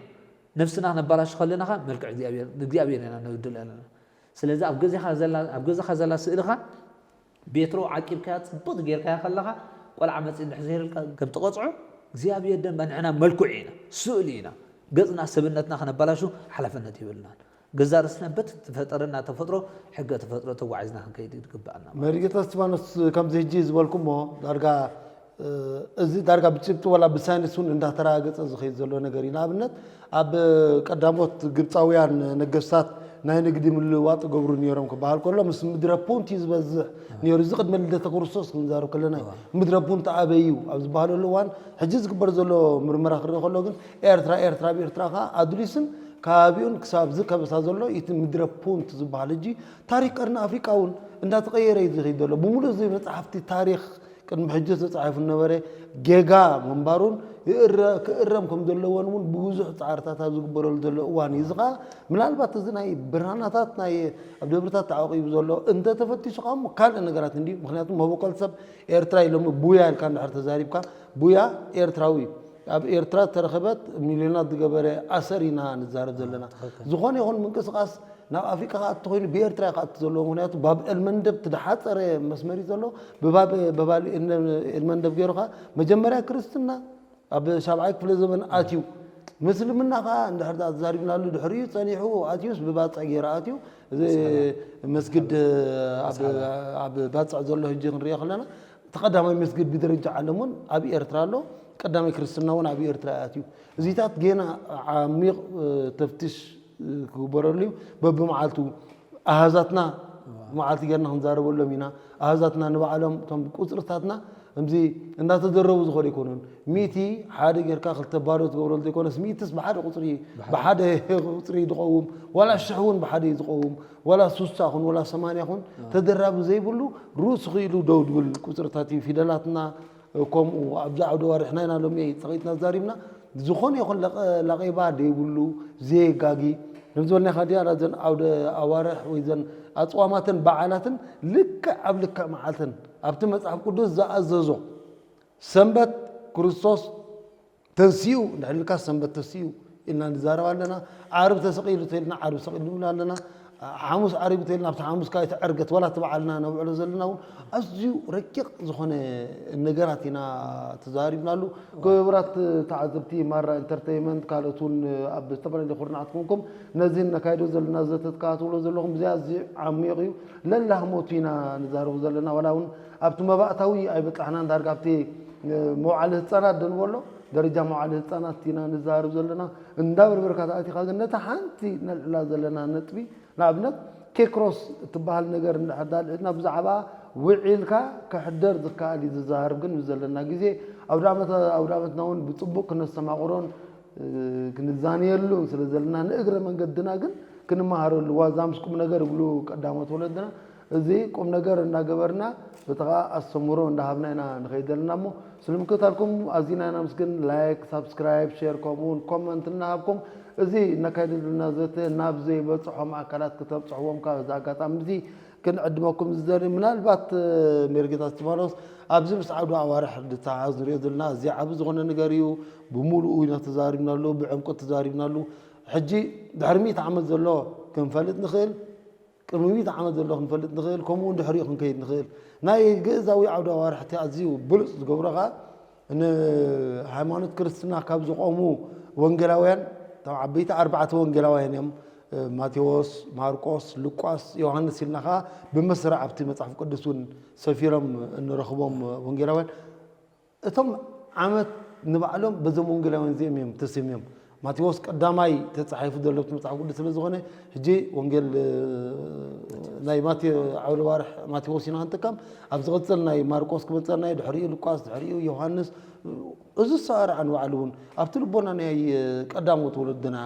ነብስና ክነባላሹ ከለና ከኣ መልክዕ እግዚኣብሔር፣ ንእግዚኣብሔር ኢና ነብድሎ ዘለና። ስለዚ ኣብ ገዛኻ ዘላ፣ ኣብ ገዛኻ ዘላ ስእልኻ ቤትሮ ዓቂብካያ ጽቡቕ ጌርካያ ከለኻ ቆልዓ መጺኡ እንድሕር ዘይረልካ ከም ትቐጽዖ እግዚኣብሔር ደንበ ንሕና መልክዑ ኢና፣ ስእሊ ኢና። ገጽና ሰብነትና ክነባላሹ ሓላፍነት የብልናን። ገዛ ርእስና በቲ ዝፈጠረና ተፈጥሮ፣ ሕገ ተፈጥሮ ተጓዒዝና ክንከይድ ይግብኣና ማለት እዩ። መሪጌታ እስቲፋኖስ፣ ከምዚ ሕጂ ዝበልኩሞ ዳርጋ፣ እ፣ እዚ ዳርጋ ብጭብጢ ዋላ ብሳይንስ እውን እንዳተረጋገጸ ዝኸይድ ዘሎ ነገር እዩ። ንኣብነት ኣብ ቀዳሞት ግብጻውያን ነገስታት ናይ ንግዲ ምልውዋጥ ይገብሩ ነይሮም ክበሃል ከሎ ምስ ምድረ ፑንቲ ዝበዝሕ ነይሩ። እዚ ቅድሚ ልደተ ክርስቶስ ክንዛረብ ከለና እዩ። እዋ። ምድረ ፑንት ኣበይ እዩ ኣብ ዝበሃለሉ እዋን ሕጂ ዝግበር ዘሎ ምርመራ ክርኢ ከሎ ግን ኤርትራ፣ ኤርትራ፣ ኣብ ኤርትራ ከኣ ኣዱሊስን ከባቢኡን ክሳብ እዚ ከበሳ ዘሎ እቲ ምድረ ፑንት ዝበሃል ሕጂ ታሪክ ቀርኒ ኣፍሪቃ እውን እንዳተቐየረ እዩ ዝኸይድ ዘሎ። ብምሉእ እዚ መጽሓፍቲ ታሪክ ቅድሚ ሕጂ ተጻሒፉ ዝነበረ ጌጋ ምንባሩን ይእረ-፣ ክእረም ከም ዘለዎን እውን ብብዙሕ ጻዕርታት ኣብ ዝግበረሉ ዘሎ እዋን እዩ። እዚ ከኣ ምናልባት እዚ ናይ ብራናታት ናይ ኣብ ደብርታት ተዓቂቡ ዘሎ እንተተፈቲሹ ከኣ እሞ ካልእ ነገራት እንድዩ። ምኽንያቱ መበቆል ሰብ ኤርትራ ኢሎሞ ቡያ ኢልካ እንድሕር ተዛሪብካ፣ ቡያ ኤርትራዊ እዩ። ኣብ ኤርትራ ዝተረኸበት ሚልዮናት ዝገበረ ኣሰር ኢና ንዛረብ ዘለና። ትኽክል። ዝኾነ ይኹን ምንቅስቓስ ናብ ኣፍሪቃ ክኣቱ ተኾይኑ ብኤርትራ እዩ ክኣቱ ዘለዎ። ምኽንያቱ ባብ ኤልመንደብ እቲ ዝሓጸረ መስመር እዩ ዘሎ። ብባብ፣ ብባብ ኤልመንደብ ገይሩ ከኣ መጀመርያ ክርስትና ኣብ ሻብዓይ ክፍለ ዘመን ኣትዩ። ምስልምና ከኣ እንድሕር ደኣ ተዛሪብናሉ ድሕሪኡ ጸኒሑ ኣትዩስ ብባጽዕ ገይሩ ኣትዩ። እዚ መስጊድ ኣብ፣ ኣብ ባጽዕ ዘሎ ሕጂ ክንሪኦ ከለና እቲ ቀዳማይ መስጊድ ብደረጃ ዓለም እውን ኣብ ኤርትራ ኣሎ። ቀዳማይ ክርስትና እውን ኣብ ኤርትራ እዩ ኣትዩ። እዚታት ጌና ዓሚቕ፣ እ፣ ተፍትሽ፣ እ፣ ክግበረሉ እዩ። በብመዓልቱ ኣሃዛትና መዓልቲ ጌርና ክንዛረበሎም ኢና። ኣሃዛትና ንባዕሎም እቶም ቁጽርታትና ከምዚ እንዳተደረቡ ዝኸዱ ኣይኮኑን። ሚእቲ ሓደ ጌርካ ክልተ ባዶ ትገብረሉ ዘይኮነስ ሚእትስ ብሓደ ቁጽሪ፣ ብሓደ። ብሓደ ቁጽሪ እዩ ዝቐውም። ዋላ ሽሕ እውን ብሓደ እዩ ዝቐውም። ዋላ ሱሳ ኹን ዋላ ሰማንያ ኹን ተደራቢ ዘይብሉ ርእሱ ክኢሉ ደው ድብል ቁጽርታት እዩ። ፊደላትና ከምኡ ኣብዚ ዓውደ ኣዋርሕና ኢና ሎሚ ጸቒጥና ዛሪብና። ዝኾነ ይኹን ለቐ-፣ ለቐባ ደይብሉ፣ ዘየጋጊ፣ ከም ዝበልናኻ ድያ፣ እዘን ዓውደ ኣዋርሕ ወይ ዘን ኣጽዋማትን በዓላትን ልክዕ ኣብ ልክዕ መዓልተን ኣብቲ መጽሓፍ ቅዱስ ዝኣዘዞ ሰንበት ክርስቶስ ተንሲኡ እንድሕር ኢልካ ሰንበት ተንሲኡ ኢልና ንዛረብ ኣለና። ዓርብ ተሰቒሉ ተኢልና ዓርብ ሰቒሉ ንብል ኣለና። ሓሙስ ዓርቢ ተይልና ኣብቲ ሓሙስ ከዓ እቲ ዕርገት ዋላ እቲ በዓልና ነብዕሎ ዘለና እውን ኣዝዩ ረቂቕ ዝኾነ ነገራት ኢና ተዛሪብናሉ። ክቡራት ተዓዘብቲ ማራ ኢንተርቴይመንት ካልኦት እውን ኣብ ዝተፈላለዩ ኩርናዓት ኮንኩም ነዚ ነካይዶ ዘለና ዘተት ከዓ ትብሎ ዘለኹም እዚ ኣዝዩ ዓሚቕ እዩ። ለላህሞቱ ኢና ንዛረቡ ዘለና ዋላ እውን ኣብቲ መባእታዊ ኣይበጻሕናን ዳርጋ ኣብቲ መውዓሊ ህፃናት ደንበሎ ደረጃ መውዓሊ ህፃናት ኢና ንዛረብ ዘለና። እንዳበርበርካ ተኣቲኻ ግን ነታ ሓንቲ ነልዕላ ዘለና ነጥቢ ንኣብነት ኬክሮስ እትበሃል ነገር እንዳልዕልና ብዛዕባ ውዒልካ ክሕደር ዝከኣል እዩ ዝዛረብ ግን ዘለና ግዜ ኣውዳመትና እውን ብፅቡቅ ክነስተማቕሮን ክንዛነየሉን ስለ ዘለና ንእግረ መንገድና ግን ክንመሃረሉ ዋዛ ምስ ቁም ነገር ይብሉ ቀዳሞት ወለድና እዚ ቁም ነገር እናገበርና በቲ ከዓ ኣስተምህሮ እንዳሃብና ኢና ንኸይድ ዘለና እሞ ስለምክታልኩም ኣዚና ኢና ምስግን ላይክ ሳብስክራይብ ሼር ከምኡ እውን ኮመንት እናሃብኩም እዚ እነካይድ ዘለና ዘተ ናብ ዘይበፅሖም ኣካላት ክተብፅሕዎም ካብ እዚ ኣጋጣሚ እዚ ክንዕድመኩም ዝደሊ ምናልባት ሜርጌታ እስጢፋኖስ ኣብዚ ምስ ዓውዲ ኣዋርሕ ዝተሓዝ ንሪኦ ዘለና እዚ ዓብ ዝኾነ ነገር እዩ ብሙሉኡ ኢና ተዛሪብናሉ ብዕምቁት ተዛሪብናሉ ሕጂ ድሕሪ ሚእቲ ዓመት ዘሎ ክንፈልጥ ንኽእል ቅድሚ ሚእቲ ዓመት ዘሎ ክንፈልጥ ንኽእል ከምኡ እውን ድሕሪኡ ክንከይድ ንኽእል ናይ ግእዛዊ ዓውዲ ኣዋርሕቲ ኣዝዩ ብሉፅ ዝገብሮ ከዓ ንሃይማኖት ክርስትና ካብ ዝቆሙ ወንጌላውያን እቶም ዓበይቲ ኣርባዕተ ወንጌላውያን እዮም ማቴዎስ ማርቆስ ሉቃስ ዮሃንስ ኢልና ከዓ ብመስርዕ ኣብቲ መፅሓፍ ቅዱስ እውን ሰፊሮም እንረኽቦም ወንጌላውያን እቶም ዓመት ንባዕሎም በዞም ወንጌላውያን እዚኦም እዮም ተሰሚዮም ማቴዎስ ቀዳማይ ተፃሒፉ ዘሎ እቲ መፅሓፍ ቅዱስ ስለ ዝኾነ ሕጂ ወንጌል ናይ ማቴ ዓውደ ባርሕ ማቴዎስ ኢና ክንጥቀም ኣብ ዝቕፅል ናይ ማርቆስ ክመፀና እዩ ድሕሪኡ ሉቃስ ድሕሪኡ ዮሃንስ እዚ ሰራዓ ንባዕሉ እውን ኣብቲ ልቦና ናይ ቀዳሞት ወለድና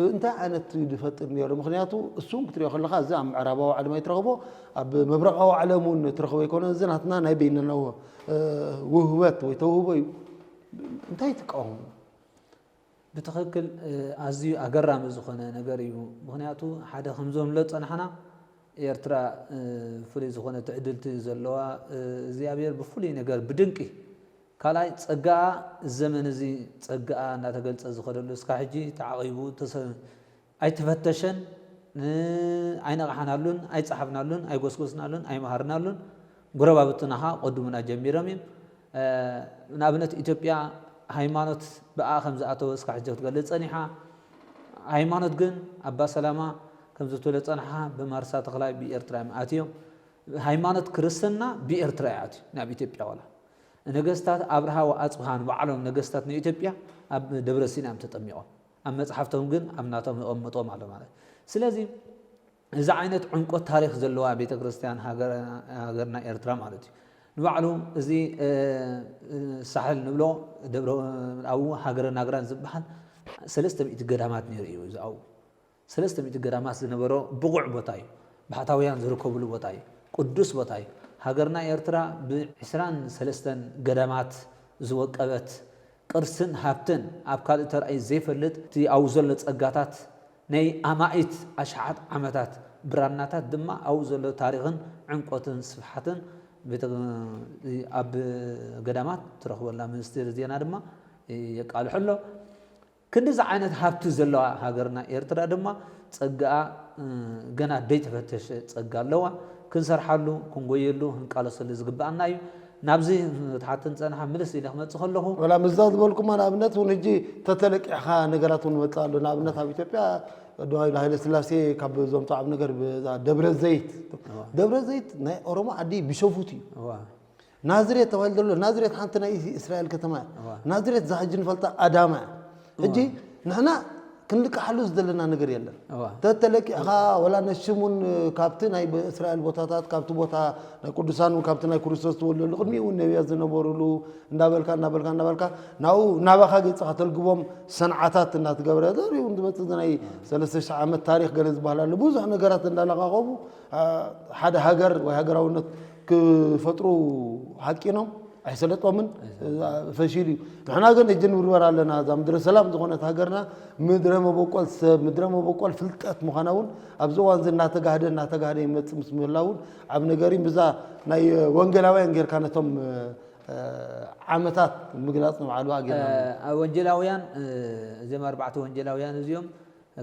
እንታይ ዓይነት እዩ ዝፈጥር ነይሩ ምክንያቱ እሱን ክትሪኦ ከለካ እዚ ኣብ ምዕራባዊ ዓለም ኣይትረኽቦ ኣብ ምብራቃዊ ዓለም እውን ትረኽቦ ኣይኮነ እዚ ናትና ናይ በይንና ውህበት ወይ ተውህቦ እዩ እንታይ ትቃወሙ ብትኽክል ኣዝዩ ኣገራሚ ዝኾነ ነገር እዩ ምክንያቱ ሓደ ከምዞም ለፀናሕና ኤርትራ ፍሉይ ዝኾነ ትዕድልቲ ዘለዋ እግዚኣብሔር ብፍሉይ ነገር ብድንቂ ካልኣይ ጸጋኣ ዘመን እዚ ጸጋኣ እናተገልጸ ዝኸደሉ እስካ ሕጂ ተዓቒቡ ኣይተፈተሸን ኣይነቕሓናሉን ኣይጸሓፍናሉን ኣይጎስጎስናሉን ኣይመሃርናሉን ጎረባብትና ኸዓ ቀድሙና ጀሚሮም እዮም ንኣብነት ኢትዮጵያ ሃይማኖት ብኣ ከም ዝኣተወ እስካ ሕጂ ክትገልጽ ጸኒሓ ሃይማኖት ግን ኣባ ሰላማ ከም ዝትብሎ ጸንሓ ብማርሳ ተኽላይ ብኤርትራ እዮም ኣትዮም ሃይማኖት ክርስትና ብኤርትራ እዩ ኣትዩ ናብ ኢትዮጵያ ዋላ ነገስታት ኣብርሃ ወኣፅብሃ ንባዕሎም ነገስታት ንኢትዮጵያ ኣብ ደብረ ሲና እዮም ተጠሚቖም ኣብ መፅሓፍቶም ግን ኣብ ናቶም የቐምጦም ኣሎ ማለት ስለዚ እዚ ዓይነት ዕምቆት ታሪክ ዘለዋ ቤተክርስትያን ሃገርና ኤርትራ ማለት እዩ ንባዕሉ እዚ ሳሕል ንብሎ ደብረ ኣብኡ ሃገረ ናግራን ዝበሃል ሰለስተ ሚእቲ ገዳማት ነይሩ እዩ እዚ ኣብኡ ሰለስተ ሚእቲ ገዳማት ዝነበሮ ብቑዕ ቦታ እዩ። ባሕታውያን ዝርከብሉ ቦታ እዩ። ቅዱስ ቦታ እዩ። ሃገርና ኤርትራ ብዕስራን ሰለስተን ገዳማት ዝወቀበት ቅርስን ሃብትን ኣብ ካልእ ተራእዩ ዘይፈልጥ እቲ ኣብኡ ዘሎ ጸጋታት ናይ ኣማኢት ኣሽሓት ዓመታት ብራናታት ድማ ኣብኡ ዘሎ ታሪኽን ዕምቆትን ስፍሓትን ኣብ ገዳማት ትረኽበላ ሚኒስቴር ዜና ድማ የቃልሖ ኣሎ። ክንድዚ ዓይነት ሃብቲ ዘለዋ ሃገርና ኤርትራ ድማ ጸጋኣ ገና ደይተፈተሸ ጸጋ ኣለዋ። ክንሰርሓሉ፣ ክንጎየሉ፣ ክንቃለሰሉ ዝግበኣና እዩ። ናብዚ ትሓትን ጸንሓ ምልስ ኢለ ክመጽእ ከለኹ ወላ ምዛ ዝበልኩማ ንኣብነት እውን ሕጂ ተተለቂሕኻ ነገራት እውን መጽእ ኣሎ። ንኣብነት ኣብ ኢትዮጵያ ቀዳማዊ ሃይለ ስላሴ ካብ ዘምፅኦ ዓብ ነገር ደብረ ዘይት ደብረ ዘይት ናይ ኦሮሞ ዓዲ ቢሾፉት እዩ። ናዝሬት ተባሂሉ ዘሎ ናዝሬት ሓንቲ ናይ እስራኤል ከተማ እያ። ናዝሬት እዛ ሕጂ ንፈልጣ ኣዳማ እያ። ሕጂ ንሕና ክንልቅሓሉ ዝደለና ነገር የለን። ተተለቂዕኻ ወላ ነሽም እውን ካብቲ ናይ እስራኤል ቦታታት ካብቲ ቦታ ናይ ቅዱሳን እውን ካብቲ ናይ ክርስቶስ ተወለሉ ቅድሚኡ እውን ነቢያት ዝነበሩሉ እንዳበልካ እንዳበልካ እንዳበልካ ናብኡ ናባኻ ገፅኻ ተልግቦም ሰንዓታት እናትገብረ ዘሪኡ ዝመፅእ ናይ ሰለስተ ሽሕ ዓመት ታሪክ ገለ ዝበሃል ኣሎ ብዙሕ ነገራት እንዳለቃቀቡ ሓደ ሃገር ወይ ሃገራውነት ክፈጥሩ ሃቂኖም ኣይሰለጦምን ፈሺሉ እዩ። ንሕና ግን ሕጂ ንብርበር ኣለና እዛ ምድረ ሰላም ዝኾነት ሃገርና ምድረ መበቆል ሰብ ምድረ መበቆል ፍልጠት ምዃና እውን ኣብዚ እዋን እዚ እናተጋህደ እናተጋህደ ይመፅእ ምስ ምህላው እውን ዓብ ነገር እዩ። ብዛ ናይ ወንጌላውያን ጌርካ ነቶም ዓመታት ምግላፅ ንባዕሉ ኣገና ወንጌላውያን እዚኦም ኣርባዕተ ወንጌላውያን እዚኦም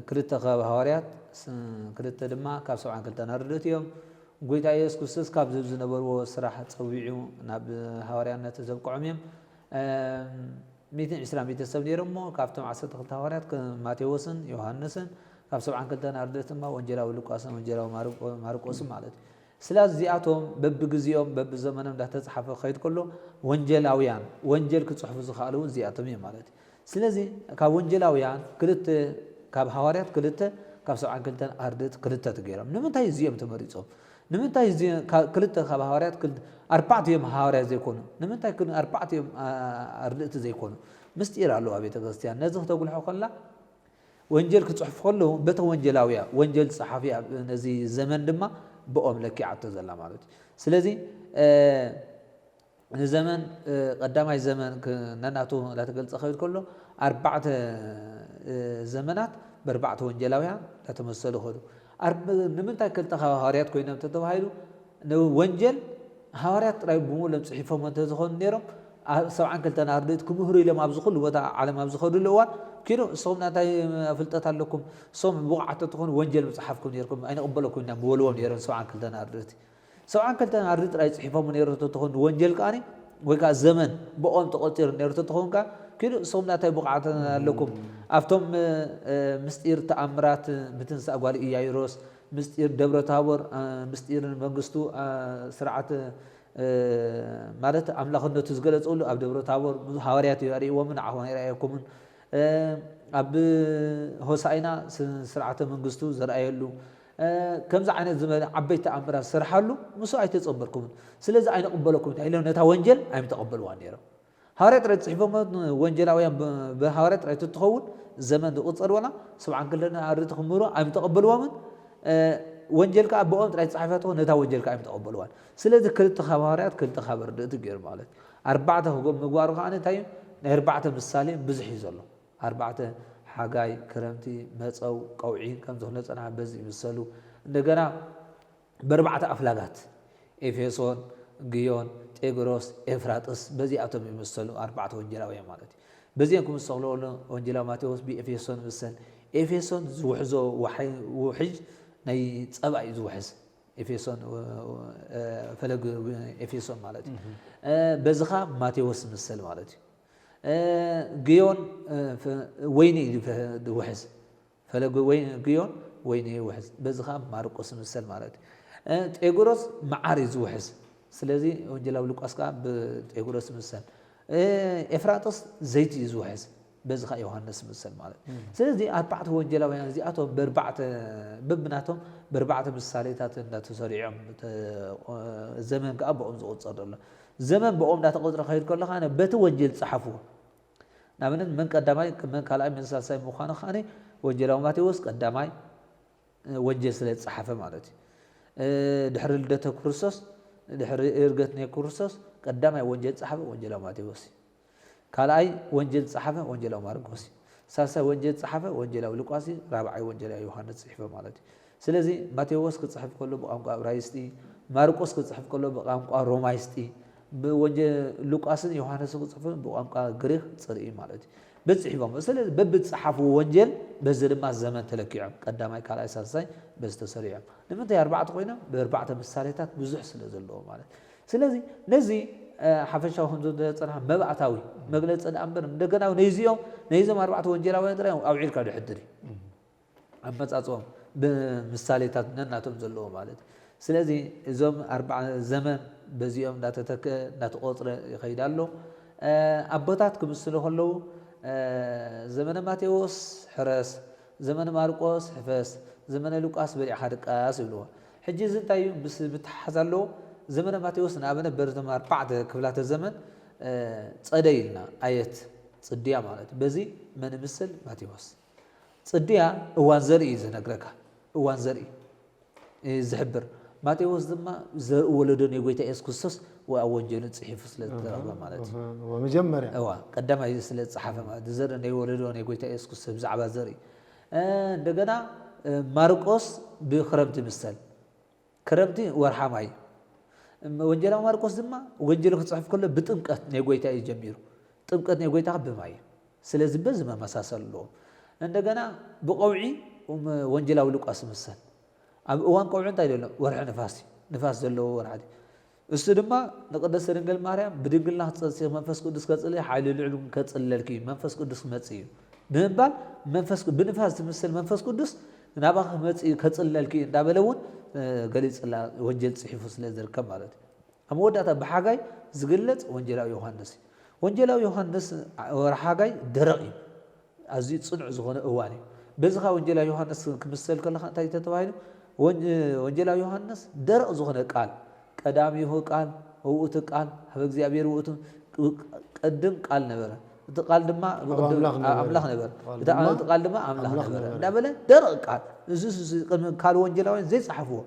ክልተ ካብ ሃዋርያት፣ ስ-፣ ክልተ ድማ ካብ ሰብዓን ክልተን ኣርድእት እዮም። ጎይታ ኢየሱስ ክርስቶስ ካብ ዝብ ዝነበርዎ ስራሕ ጸዊዑ ናብ ሃዋርያነት ዘብቅዖም እዮም። እም፣ ሚእትን ዕስራን ቤተሰብ ነይሮም እሞ፣ ካብቶም ዓሰርተ ክልተ ሃዋርያት ከም ማቴዎስን ዮሃንስን፣ ካብ ሰብዓን ክልተን ኣርድእት ድማ ወንጌላዊ ሉቃስን ወንጌላዊ ማርቆ-፣ ማርቆስን ማለት እዩ። ስለ እዚኣቶም በብግዜኦም በብዘመኖም እንዳተጻሓፈ ክኸይድ ከሎ፣ ወንጌላውያን ወንጌል ክጽሕፉ ዝኸኣሉ እውን እዚኣቶም እዮም ማለት እዩ። ስለዚ ካብ ወንጌላውያን ክልተ፣ ካብ ሃዋርያት ክልተ፣ ካብ ሰብዓን ክልተን ኣርድእት ክልተ ተገይሮም። ንምንታይ እዚኦም ተመሪጾም? ንምንታይ እዚ ካ-፣ ክልተ ካብ ሃዋርያት ክልተ፣ ኣርባዕተ እዮም ሃዋርያት ዘይኮኑ? ንምንታይ ክል-፣ ኣርባዕተ እዮም ኣ-፣ ኣርድእቲ ዘይኮኑ? ምስጢር ኣለዋ ቤተ ክርስቲያን። ነዚ ክተጉልሖ ከላ ወንጌል ክጽሕፉ ከለዉ በቶም ወንጌላውያ፣ ወንጌል ጸሓፊ ኣብ ነዚ ዘመን ድማ ብኦም ለኪዓቶ ዘላ ማለት እዩ። ስለዚ፣ እ፣ ንዘመን፣ እ፣ ቀዳማይ ዘመን ክ-፣ ነናቱ እንዳተገልጸ ክብል ከሎ፣ ኣርባዕተ፣ እ፣ ዘመናት ብኣርባዕተ ወንጌላውያን እንዳተመሰሉ ከዱ። ኣር-፣ ንምንታይ ክልተ ሃዋርያት ኮይኖም ተተባሂሉ? ንወንጌል ሃዋርያት ጥራይ ብምሉኦም ጽሒፎም እንተዝኾኑ ነይሮም፣ ኣብ ሰብዓን ክልተን ኣርድእት ክምህሩ ኢሎም ኣብዚ ኩሉ ቦታ ዓለም ኣብ ዝኸዱሉ እዋን፣ ኪዱ፣ ንስኹም እንታይ ፍልጠት ኣለኩም? ንስኹም ብቑዓት ተትኾኑ ወንጌል ምጸሓፍኩም ነይርኩም፣ ኣይንቕበለኩም ኢና ምበልዎም ነይሮም ሰብዓን ክልተን ኣርድእቲ። ሰብዓን ክልተን ኣርድእት ጥራይ ጽሒፎም ነይሩ ተትኾኑ፣ ወንጌል ከኣኒ፣ ወይ ከኣ ዘመን ብኦም ተቖጺሩ ነይሩ ተትኸውን ከኣ፣ ኪዱ፣ ንስኹም እንታይ ብቕዓት ኣለኩም? ኣብቶም፣ እ፣ እ፣ ምስጢር ተኣምራት ምትንሳእ ጓል ኢያይሮስ፣ ምስጢር ደብረ ታቦር፣ እ፣ ምስጢር መንግስቱ፣ እ፣ ስርዓት፣ እ፣ ማለት ኣምላኽነቱ ዝገለጸሉ ኣብ ደብረ ታቦር ሃዋርያት ኣርእይዎምን ንዓኹም ኣይረኣየኩምን። እ፣ ኣብ ሆሳዕና ስ-፣ ስርዓተ መንግስቱ ዘርኣየሉ፣ እ፣ ከምዚ ዓይነት ዝበለ ዓበይቲ ተኣምራት ዝሰርሓሉ፣ ንሱ ኣይተጸበርኩምን። ስለዚ ኣይንቕበለኩምን ኢና ኢሎም ነታ ወንጌል ኣይምተቐበልዋን ነይሮም። ሃዋርያት ጥራይ ጽሒፎም፣ ወንጌላውያን ብ-፣ ብሃዋርያት ጥራይ ትትኸውን ዘመን ዝቑጸር ዋላ ሰብዓን ክልተን ኣርድእቲ ክምህሩ ኣይምተቐበልዎምን። እ፣ ወንጌል ከኣ ብኦም ጥራይ ዝጸሓፈ ትኾን ነታ ወንጌል ከኣ ኣይምተቐበልዋን። ስለዚ ክልተ ካብ ሃዋርያት ክልተ ካብ ኣርድእቲ ገይሩ ማለት እዩ። ኣርባዕተ ክጎ-፣ ምግባሩ ከኣ እንታይ እዩ? ናይ ኣርባዕተ ምሳሌ ብዙሕ እዩ ዘሎ። ኣርባዕተ ሓጋይ፣ ክረምቲ፣ መጸው፣ ቀውዒ ከም ዝኾነ ጸናሕ በዚ ይምሰሉ። እንደገና ብኣርባዕተ ኣፍላጋት ኤፌሶን፣ ግዮን፣ ጤግሮስ፣ ኤፍራጥስ በዚኣቶም ይምሰሉ ኣርባዕተ ወንጌላውያን ማለት እዩ። በዚኦም ክምሰሉ ከሎ ወንጌላዊ ማቴዎስ ብኤፌሶን ይምሰል። ኤፌሶን ዝውሕዞ ዋሕይ-፣ ውሕጅ ናይ ጸባ እዩ ዝውሕዝ። ኤፌሶን፣ እ፣ እ፣ ፈለግ ኤፌሶን ማለት እዩ። እህ። እ፣ በዚ ኸኣ ማቴዎስ ይምሰል ማለት እዩ። እ፣ ግዮን፣ እ፣ ፈ-፣ ወይኒ እዩ ፈ-፣ ዝውሕዝ። ፈለግ ወይ-፣ ግዮን ወይኒ ይውሕዝ። በዚ ኸኣ ማርቆስ ይምሰል ማለት እዩ። እ፣ ጤግሮስ መዓር እዩ ዝውሕዝ። ስለዚ ወንጌላዊ ሉቃስ ከኣ ብጤግሮስ ይምሰል። እ፣ ኤፍራጥስ ዘይቲ እዩ ዝውሕዝ። በዚ ኸኣ ዮሃንስ ይምሰል ማለት እዩ። እም። ስለዚ ኣርባዕተ ወንጌላውያን እዚኣቶም በርባዕተ፣ በብናቶም በርባዕተ ምሳሌታት እንዳተሰሪዖም፣ ተ-፣ ዘመን ከኣ ብኦም ዝቑጸር ዘሎ። ዘመን ብኦም እንዳተቖጽረ ክኸይድ ከሎ ኸኣ በቲ ወንጌል ዝጸሓፍዎ። ንኣብነት መን ቀዳማይ፣ መን ካልኣይ፣ መን ሳልሳይ ምዃኑ ኸኣ ወንጌላዊ ማቴዎስ ቀዳማይ፣ እ፣ ወንጌል ስለ ዝጸሓፈ ማለት እዩ። እ፣ ድሕሪ ልደተ ክርስቶስ፣ ድሕሪ እርገት ናይ ክርስቶስ ቀዳማይ ወንጌል ዝጸሓፈ ወንጌላዊ ማቴዎስ እዩ። ካልኣይ ወንጌል ዝጸሓፈ ወንጌላዊ ማርቆስ እዩ። ሳልሳይ ወንጌል ዝጸሓፈ ወንጌላዊ ሉቃስ እዩ። ራብዓይ ወንጌላዊ ዮሃንስ ጽሒፈ ማለት እዩ። ስለዚ ማቴዎስ ክጽሕፍ ከሎ ብቋንቋ እብራይስጢ፣ ማርቆስ ክጽሕፍ ከሎ ብቋንቋ ሮማይስጢ፣ ብወንጌ-፣ ሉቃስን ዮሃንስን ክጽሕፉ ብቋንቋ ግሪኽ ጽርኢ ማለት እዩ። በዚ ጽሒፎም። ስለዚ በብዝጸሓፍዎ ወንጌል በዚ ድማ ዘመን ተለኪዖም። ቀዳማይ፣ ካልኣይ፣ ሳልሳይ በዚ ተሰሪዖም። ንምንታይ ኣርባዕተ ኮይኖም? ብኣርባዕተ ምሳሌታት ብዙሕ ስለ ዘለዎ ማለት። ስለዚ ነዚ፣ እ፣ ሓፈሻዊ ከም ዝጸንሐ መባእታዊ መግለጺ ደኣ እምበር፣ እንደገና ነዚኦም፣ ነዞም ኣርባዕተ ወንጌላውያን ጥራይ ኣውዒልካ ዶ ሕድር እዩ? እም። ኣመጻጽኦም ብምሳሌታት ነናቶም ዘለዎ ማለት። ስለዚ እዞም ኣርባዓ ዘመን በዚኦም እንዳተተክአ፣ እንዳተቖጽረ ይኸይድ ኣሎ። እ፣ ኣቦታት ክምስሉ ከለዉ፣ እ፣ ዘመነ ማቴዎስ ሕረስ፣ ዘመነ ማርቆስ ሕፈስ፣ ዘመነ ሉቃስ በሊዕኻ ድቃስ ይብልዎ። ሕጂ እዚ እንታይ እዩ? ምስ-፣ ምትሓሓዝ ኣለዎ። ዘመነ ማቴዎስ ንኣብነት በርቶም ኣርባዕተ ክፍላተ ዘመን፣ እ፣ ጸደይ ኢልና ኣየት ጽድያ ማለት። በዚ መን ይምስል? ማቴዎስ። ጽድያ እዋን ዘርኢ እዩ ዝነግረካ። እዋን ዘርኢ እዩ ዝሕብር። ማቴዎስ ድማ ዘርኢ ወለዶ ናይ ጎይታ ኢየሱስ ክርስቶስ ወ-፣ ኣብ ወንጌሉ ጽሒፉ ስለ ዝተረኽበ ማለት እዩ። እህ፣ እህ፣ መጀመርያ። እዋ፣ ቀዳማይ ስለ ዝጸሓፈ ማለት እዩ። ዘርኢ ናይ ወለዶ ናይ ጎይታ ኢየሱስ ክርስቶስ ብዛዕባ ዘርኢ። እ፣ እንደገና፣ እ፣ ማርቆስ ብክረምቲ ይምሰል። ክረምቲ ወርሓ ማይ እዩ። እም፣ ወንጌላዊ ማርቆስ ድማ ወንጌሉ ክጽሕፍ ከሎ ብጥምቀት ናይ ጎይታ እዩ ጀሚሩ። ጥምቀት ናይ ጎይታ ብማይ እዩ። ስለዚ በዚ መመሳሰል ኣለዎም። እንደገና ብቐውዒ ወንጌላዊ ሉቃስ ይምሰል። ኣብ እዋን ቀውዒ እንታይ ዘሎ? ወርሒ ንፋስ እዩ። ንፋስ ዘለዎ ወርሒ እዩ። እሱ ድማ ንቅድስት ድንግል ማርያም ብድንግልና ክትጸንሲ መንፈስ ቅዱስ ከጽልል ሓይሊ ልዑል ከጽልለልኪ እዩ። መንፈስ ቅዱስ ክመጽእ እዩ ብምባል መንፈስ ቅዱስ ብንፋስ ዝምሰል መንፈስ ቅዱስ ናባኺ ክመጽእ እዩ ከጽልለልኪ እዩ እንዳበለ እውን ገሊጽላ ወንጌል ጽሒፉ ስለ ዝርከብ ማለት እዩ። ኣብ መወዳእታ ብሓጋይ ዝግለጽ ወንጌላዊ ዮሃንስ እዩ። ወንጌላዊ ዮሃንስ ወርሒ ሓጋይ ደረቕ እዩ። ኣዝዩ ጽኑዕ ዝኾነ እዋን እዩ። በዚ ኸዓ ወንጌላዊ ዮሃንስ ክምሰል ከለኻ እንታይ ተባሂሉ? ወንጌላዊ ዮሃንስ ደረቕ ዝኾነ ቃል ቀዳሚሁ ቃል ውእቱ ቃል ሀበ እግዚኣብሔር ውእቱ ቅድም ቃል ነበረ እቲ ቃል ድማ ኣምላኽ ነበረ እቲ ቃል ድማ ኣምላኽ ነበረ እንዳበለ ደረቕ ቃል እዚ ካልእ ወንጌላውያን ዘይጸሓፍዎ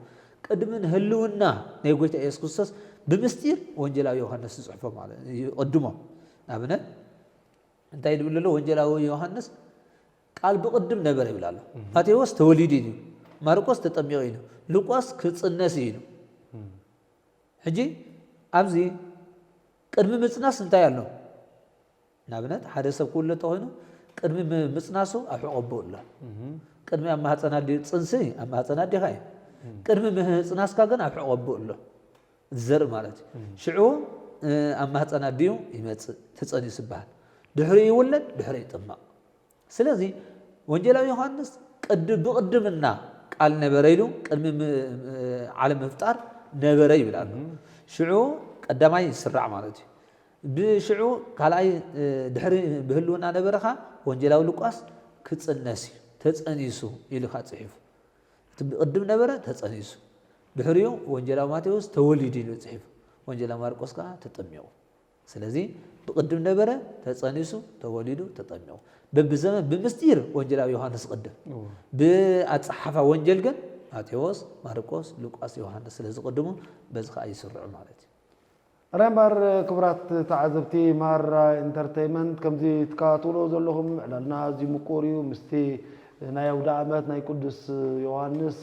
ቅድሚ ንህልውና ናይ ጎይታ ኢየሱስ ክርስቶስ ብምስጢር ወንጌላዊ ዮሃንስ ዝጽሕፎ ማለት እዩ። ቅድሞ ኣብነት እንታይ ይብል ኣሎ ወንጌላዊ ዮሃንስ ቃል ብቕድም ነበረ ይብል ኣሎ። ማቴዎስ ተወሊዱ እዩ። ማርቆስ ተጠሚቑ እዩ። ሉቃስ ክጽነስ እዩ። ሕጂ ኣብዚ ቅድሚ ምጽናስ እንታይ ኣሎ? ንኣብነት ሓደ ሰብ ክውለድ ተኾይኑ ቅድሚ ምጽናሱ ኣብ ሕቖ ኣቦኡ ኣሎ። ቅድሚ ኣብ ማህፀን ኣዲኡ ፅንሲ ኣብ ማህፀን ኣዴኻ እዩ። ቅድሚ ምጽናስካ ግን ኣብ ሕቖ ኣቦኡ ኣሎ። ዘርኢ ማለት እዩ። ሽዑ ኣብ ማህፀን ኣዲኡ ይመፅእ ተፀኒሱ ይበሃል። ድሕሪ ይውለድ ድሕሪ ይጥመቕ። ስለዚ ወንጌላዊ ዮሃንስ ቅድ ብቕድምና ቃል ነበረ ኢሉ ቅድሚ ዓለም ምፍጣር ነበረ ይብል ኣሎ። ሽዑ ቀዳማይ ይስራዕ ማለት እዩ። ብሽዑ ካልኣይ ድሕሪ ብህልውና ነበረኻ ወንጌላዊ ሉቃስ ክጽነስ እዩ ተጸኒሱ ኢሉ ካ ጽሒፉ። እቲ ብቕድም ነበረ ተጸኒሱ። ድሕሪኡ ወንጌላዊ ማቴዎስ ተወሊዱ ኢሉ ጽሒፉ። ወንጌላዊ ማርቆስ ከኣ ተጠሚቑ። ስለዚ ብቕድም ነበረ ተጸኒሱ ተወሊዱ ተጠሚቑ። በብዘመን ብምስጢር ወንጌላዊ ዮሃንስ ቅድም። ብኣጸሓፋ ወንጌል ግን ማቴዎስ፣ ማርቆስ፣ ሉቃስ፣ ዮሃንስ ስለ ዝቕድሙ በዚ ከኣ ይስርዑ ማለት እዩ። ራምባር ክቡራት ተዓዘብቲ ማራ ኢንተርተይመንት ከምዚ ትከታተልዎ ዘለኹም ዕላልና ኣዝዩ ምቁር እዩ። ምስቲ ናይ ኣውደ ዓመት ናይ ቅዱስ ዮሃንስ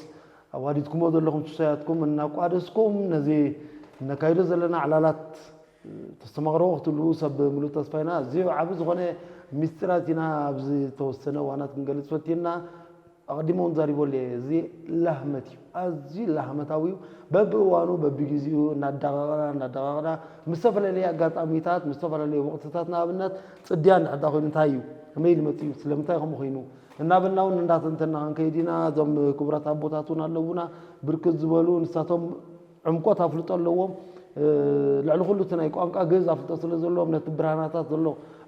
ኣዋዲድኩሞ ዘለኹም ሱሳያትኩም እናቋደስኩም ነዚ ነካይዶ ዘለና ዕላላት ተስተማቕርዎ ክትብሉ ሰብ ምሉእ ተስፋ ኢና። ኣዝዩ ዓቢ ዝኾነ ሚስጢራት ኢና ኣብዚ ተወሰነ እዋናት ክንገልጽ ፈቲና። ኣቐዲመ እውን ዛሪቦ ኣለየ። እዚ ላህመት እዩ። ኣዝዩ ላህመታዊ እዩ። በብእዋኑ በብግዜኡ እናዳቐቕና እናዳቐቕና ምስ ዝተፈላለየ ኣጋጣሚታት ምስ ዝተፈላለየ ወቕትታት ንኣብነት ጽድያ እንድሕር ኮይኑ እንታይ እዩ ከመይ ኢሉ መጺኡ ስለምንታይ ከምኡ ኮይኑ እናበልና እውን እንዳተንተና ክንከይድ ኢና። እዞም ክቡራት ኣቦታት እውን ኣለውና ብርክት ዝበሉ ንሳቶም ዕምቆት ኣፍልጦ ኣለዎም። ልዕሊ ኩሉ እቲ ናይ ቋንቋ ግእዝ ኣፍልጦ ስለ ዘለዎም ነቲ ብራናታት ዘሎ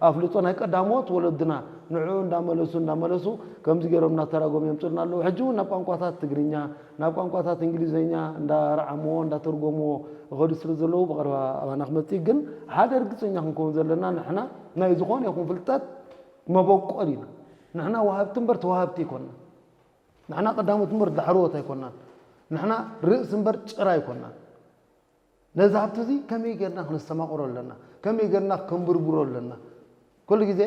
ኣፍልጦ ናይ ቀዳሞት ወለድና ንዕኡ እንዳመለሱ እንዳመለሱ ከምዚ ገይሮም እናተራጎሙ የምፅኡልና ኣለዉ። ሕጂ እውን ናብ ቋንቋታት ትግርኛ ናብ ቋንቋታት እንግሊዝኛ እንዳረዓምዎ እንዳተርጎምዎ ይኸዱ ስለ ዘለዉ ብቐረባ ኣባና ክመፅእ ግን ሓደ ርግፀኛ ክንከውን ዘለና ንሕና ናይ ዝኾነ ይኹን ፍልጠት መበቆል ኢና። ንሕና ወሃብቲ እምበር ተዋሃብቲ ኣይኮንና። ንሕና ቀዳሞት እምበር ዳሕረዎት ኣይኮናን። ንሕና ርእሲ እምበር ጭራ ኣይኮናን። ነዚ ሃብቲ እዚ ከመይ ጌርና ክነስተማቕሮ ኣለና? ከመይ ጌርና ከንብርብሮ ኣለና? ኩሉ ግዜ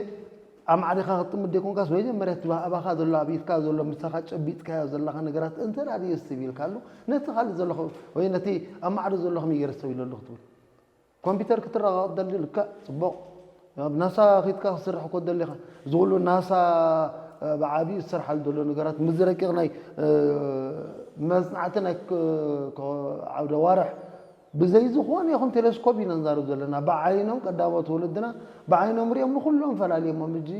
ኣማዕዲኻ ክትጥምት ዘይኮንካስ መጀመርያ እቲ ኣባኻ ዘሎ ኣብ ኢድካ ዘሎ ምሳኻ ጨቢጥካዮ ዘለኻ ነገራት እንተ ደኣ ደስ ይብልካሉ ነቲ ካልእ ዘሎ ወይ ነቲ ኣብ ማዕዶ ዘሎ ከመይ ገይረ ሰው ኢለሉ ክትብል ኮምፒተር ክትረጋገጥ ደሊ ልክዕ ጽቡቕ ኣብ ናሳ ኺትካ ክስራሕ እኮ ደሊኻ እዚ ኩሉ ናሳ ብዓብዩ ዝሰርሓሉ ዘሎ ነገራት ምዚ ረቂቕ ናይ መጽናዕቲ ናይ ዓውደ ዋርሕ ብዘይ ዝኾነ ይኹን ቴሌስኮፕ ኢና ንዛረብ ዘለና ብዓይኖም ቀዳሞት ወለድና ብዓይኖም ሪኦም ንኩሎም ፈላልዮሞም እጂ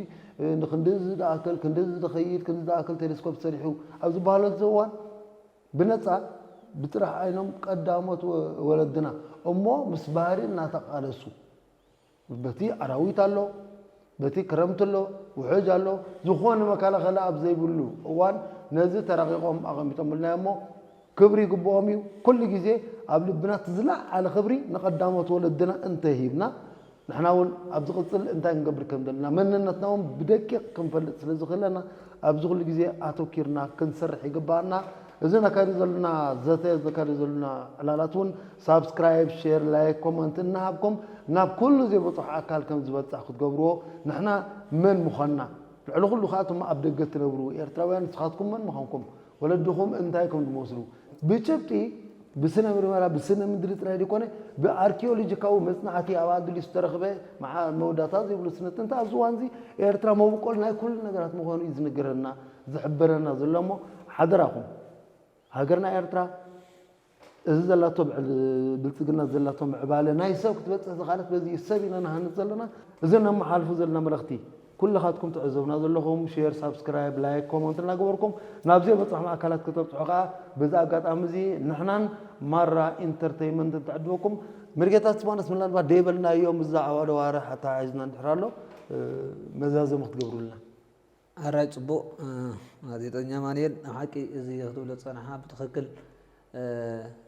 ንክንድዚ ዝኣክል ክንድዚ ዝኸይድ ክንዲ ዝኣክል ቴሌስኮፕ ሰሪሑ ኣብ ዝበሃለሉ እዋን ብነጻ ብጥራሕ ዓይኖም ቀዳሞት ወለድና እሞ ምስ ባህሪ እናተቓለሱ በቲ ኣራዊት ኣሎ በቲ ክረምቲ ኣሎ ውሕጅ ኣሎ ዝኾነ መከላኸሊ ኣብ ዘይብሉ እዋን ነዚ ተራቒቖም ኣቐሚጦምልና እሞ ክብሪ ይግብኦም እዩ ኩሉ ግዜ ኣብ ልብና እቲ ዝለዓለ ክብሪ ንቐዳሞት ወለድና እንተሂብና ንሕና እውን ኣብ ዝቕፅል እንታይ ክንገብር ከም ዘለና መንነትና እውን ብደቂቕ ክንፈልጥ ስለ ዝኽእለና ኣብዚ ኩሉ ግዜ ኣተኪርና ክንሰርሕ ይግባኣና። እዚ ነካይዶ ዘለና ዘተ ነካይዶ ዘለና ዕላላት እውን ሳብስክራይብ፣ ሼር፣ ላይክ፣ ኮመንት እናሃብኩም ናብ ኩሉ ዘይበፅሖ ኣካል ከም ዝበፅሕ ክትገብርዎ ንሕና መን ምዃንና ልዕሊ ኩሉ ከዓ እቶም ኣብ ደገ ትነብሩ ኤርትራውያን ንስኻትኩም መን ምዃንኩም ወለድኹም እንታይ ከም ዝመስሉ ብጭብጢ ብስነ ምርመራ ብስነ ምድሪ ጥራይ ዘይኮነ ብኣርኪኦሎጂካዊ መፅናዕቲ ኣብ ኣዱሊስ ዝተረኽበ መዓ- መወዳእታ ዘይብሉ ስነ ጥንቲ ኣብዚ እዋን እዚ ኤርትራ መበቆል ናይ ኩሉ ነገራት ምዃኑ እዩ ዝንገረና ዝሕበረና ዘሎ። እሞ ሓደራኹም ሃገርና ኤርትራ እዚ ዘላቶ ብዕል- ብልፅግና ዘላቶ ምዕባለ ናይ ሰብ ክትበፅሕ ዝኽኣለት በዚ እዩ። ሰብ ኢና ንሃንፅ ዘለና። እዚ ነመሓላልፎ ዘለና መልእኽቲ ኩልኻትኩም ትዕዘቡና ዘለኹም ሼር ሳብስክራይብ ላይክ ኮመንት እናገበርኩም ናብ ዘይበፅሖም ኣካላት ከተብፅሑ ከዓ በዚ ኣጋጣሚ እዚ ንሕናን ማራ ኢንተርተይመንትን ትዕድመኩም። መርጌታ እስጢፋኖስ ምናልባት ደይበልናዮ ብዛዕባ ደዋርሕ ኣተሓሒዝና እንድሕር ኣሎ መዛዘሚ ክትገብሩልና። ኣራይ ፅቡቕ። ጋዜጠኛ ማንኤል፣ ናብ ሓቂ እዚ ክትብሎ ዝፀናሕካ ብትኽክል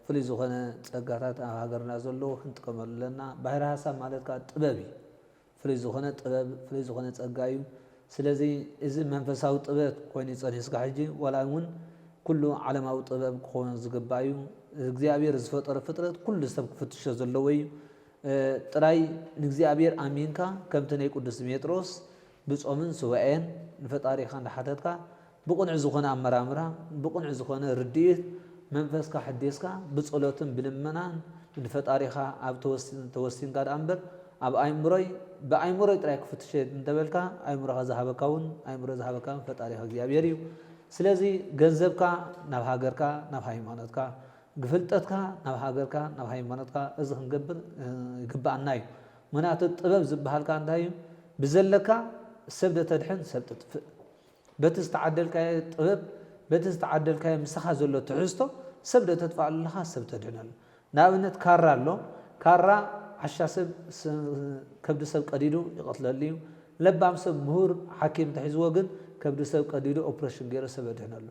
ፍሉይ ዝኾነ ፀጋታት ኣብ ሃገርና ዘለዉ ክንጥቀመሉ ኣለና። ባሕሪ ሓሳብ ማለት ከዓ ጥበብ እዩ። ፍሉይ ዝኾነ ጥበብ ፍሉይ ዝኾነ ፀጋ እዩ። ስለዚ እዚ መንፈሳዊ ጥበብ ኮይኑ ይፀንሕ እስካብ ሕጂ ዋላ እውን ኩሉ ዓለማዊ ጥበብ ክኾን ዝግባእ እዩ። እግዚኣብሔር ዝፈጠሮ ፍጥረት ኩሉ ሰብ ክፍትሾ ዘለዎ እዩ። ጥራይ ንእግዚኣብሔር ኣሚንካ ከምቲ ናይ ቅዱስ ሜጥሮስ ብጾምን ሱባኤን ንፈጣሪኻ እንዳሓተትካ ብቕኑዕ ዝኾነ ኣመራምራ ብቕኑዕ ዝኾነ ርድኢት መንፈስካ ሕዲስካ ብጸሎትን ብልመናን ንፈጣሪኻ ኣብ ተወሲንካ ደኣ እምበር ኣብ ኣእምሮይ ብኣእምሮይ ጥራይ ክፍትሸ እንተበልካ ኣእምሮኻ ዝሃበካ እውን ኣእምሮ ዝሃበካ እውን ፈጣሪኻ እግዚኣብሔር እዩ። ስለዚ ገንዘብካ ናብ ሃገርካ ናብ ሃይማኖትካ ግፍልጠትካ ናብ ሃገርካ ናብ ሃይማኖትካ እዚ ክንገብር ይግብኣና እዩ። ምክንያቱ ጥበብ ዝበሃል ከኣ እንታይ እዩ? ብዘለካ ሰብ ዶ ተድሕን ሰብ ተጥፍእ። በቲ ዝተዓደልካዮ ጥበብ በቲ ዝተዓደልካዮ ምሳኻ ዘሎ ትሕዝቶ ሰብ ዶ ተጥፍኣሉ ኣለኻ ሰብ ተድሕነሉ። ንኣብነት ካራ ኣሎ። ካራ ዓሻ ሰብ ከብዲ ሰብ ቀዲዱ ይቐትለሉ እዩ። ለባም ሰብ ምሁር ሓኪም እንተሒዝዎ ግን ከብዲ ሰብ ቀዲዱ ኦፕረሽን ገይሩ ሰብ የድሕነሉ።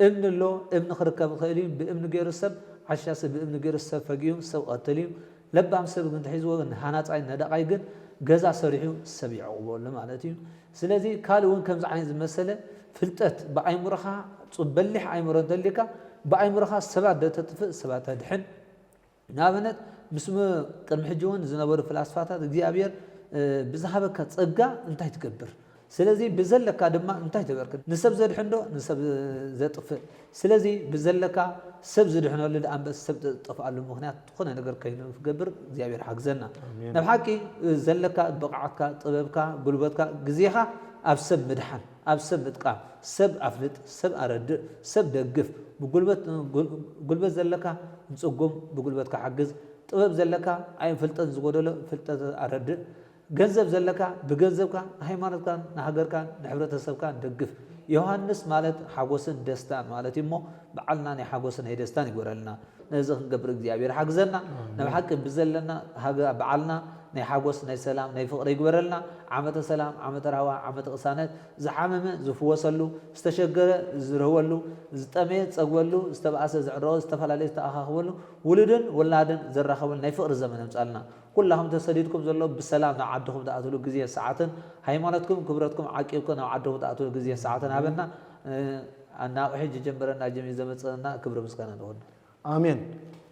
እምኒ ኣሎ፣ እምኒ ክርከብ ይኽእል እዩ። ብእምኒ ገይሩ ሰብ ዓሻ ሰብ ብእምኒ ገይሩ ሰብ ፈጊኡ ሰብ ይቐትል እዩ። ለባም ሰብ ግን ተሒዝዎ ግን ሃናፃይ ነዳቓይ ግን ገዛ ሰሪሑ ሰብ ይዕቑበሉ ማለት እዩ። ስለዚ ካልእ እውን ከምዚ ዓይነት ዝመሰለ ፍልጠት ብኣይምሮኻ በሊሕ ኣይምሮ እንተሊካ ብኣይምሮኻ ሰባት ዶ ተጥፍእ ሰባት ተድሕን ንኣብነት ምስ ቅድሚ ሕጂ እውን ዝነበሩ ፍላስፋታት እግዚኣብሔር ብዝሃበካ ፀጋ እንታይ ትገብር ስለዚ ብዘለካ ድማ እንታይ ትበርክ ንሰብ ዘድሕን ዶ ንሰብ ዘጥፍእ ስለዚ ብዘለካ ሰብ ዝድሕነሉ ደኣ እምበር ሰብ ዝጠፍኣሉ ምክንያት ዝኾነ ነገር ከይኑ ክገብር እግዚኣብሔር ሓግዘና ናብ ሓቂ ዘለካ ብቕዓትካ ጥበብካ ጉልበትካ ግዜኻ ኣብ ሰብ ምድሓን ኣብ ሰብ ምጥቃም ሰብ ኣፍልጥ ሰብ ኣረድእ ሰብ ደግፍ ብጉልበት ጉልበት ዘለካ ንፅጉም ብጉልበትካ ሓግዝ ጥበብ ዘለካ ኣይ ፍልጠት ዝጎደሎ ፍልጠት ኣረድእ ገንዘብ ዘለካ ብገንዘብካ ንሃይማኖትካን ንሃገርካን ንሕብረተሰብካን ደግፍ ዮሃንስ ማለት ሓጎስን ደስታን ማለት እዩ እሞ በዓልና ናይ ሓጎስን ናይ ደስታን ይግበረልና ነዚ ክንገብር እግዚኣብሔር ሓግዘና ናብ ሓቂ ብዘለና በዓልና ናይ ሓጎስ ናይ ሰላም ናይ ፍቕሪ ይግበረልና ዓመተ ሰላም ዓመተ ራህዋ ዓመተ ቅሳነት ዝሓመመ ዝፍወሰሉ ዝተሸገረ ዝርህወሉ ዝጠመየ ዝፀግበሉ ዝተባእሰ ዝዕረቐ ዝተፈላለየ ዝተኣኻኽበሉ ውሉድን ውላድን ዘራኸበሉ ናይ ፍቕሪ ዘመን የምፃልና ኩላኹም ተሰዲድኩም ዘሎ ብሰላም ናብ ዓድኹም ትኣትሉ ግዜ ሰዓትን ሃይማኖትኩም ክብረትኩም ዓቂብኩም ናብ ዓድኹም ትኣትሉ ግዜ ሰዓትን ሃበና ኣናቕሒ ጀጀምበረና ጀሚ ዘመፀና ክብሪ ምስጋና ንኹን ኣሜን።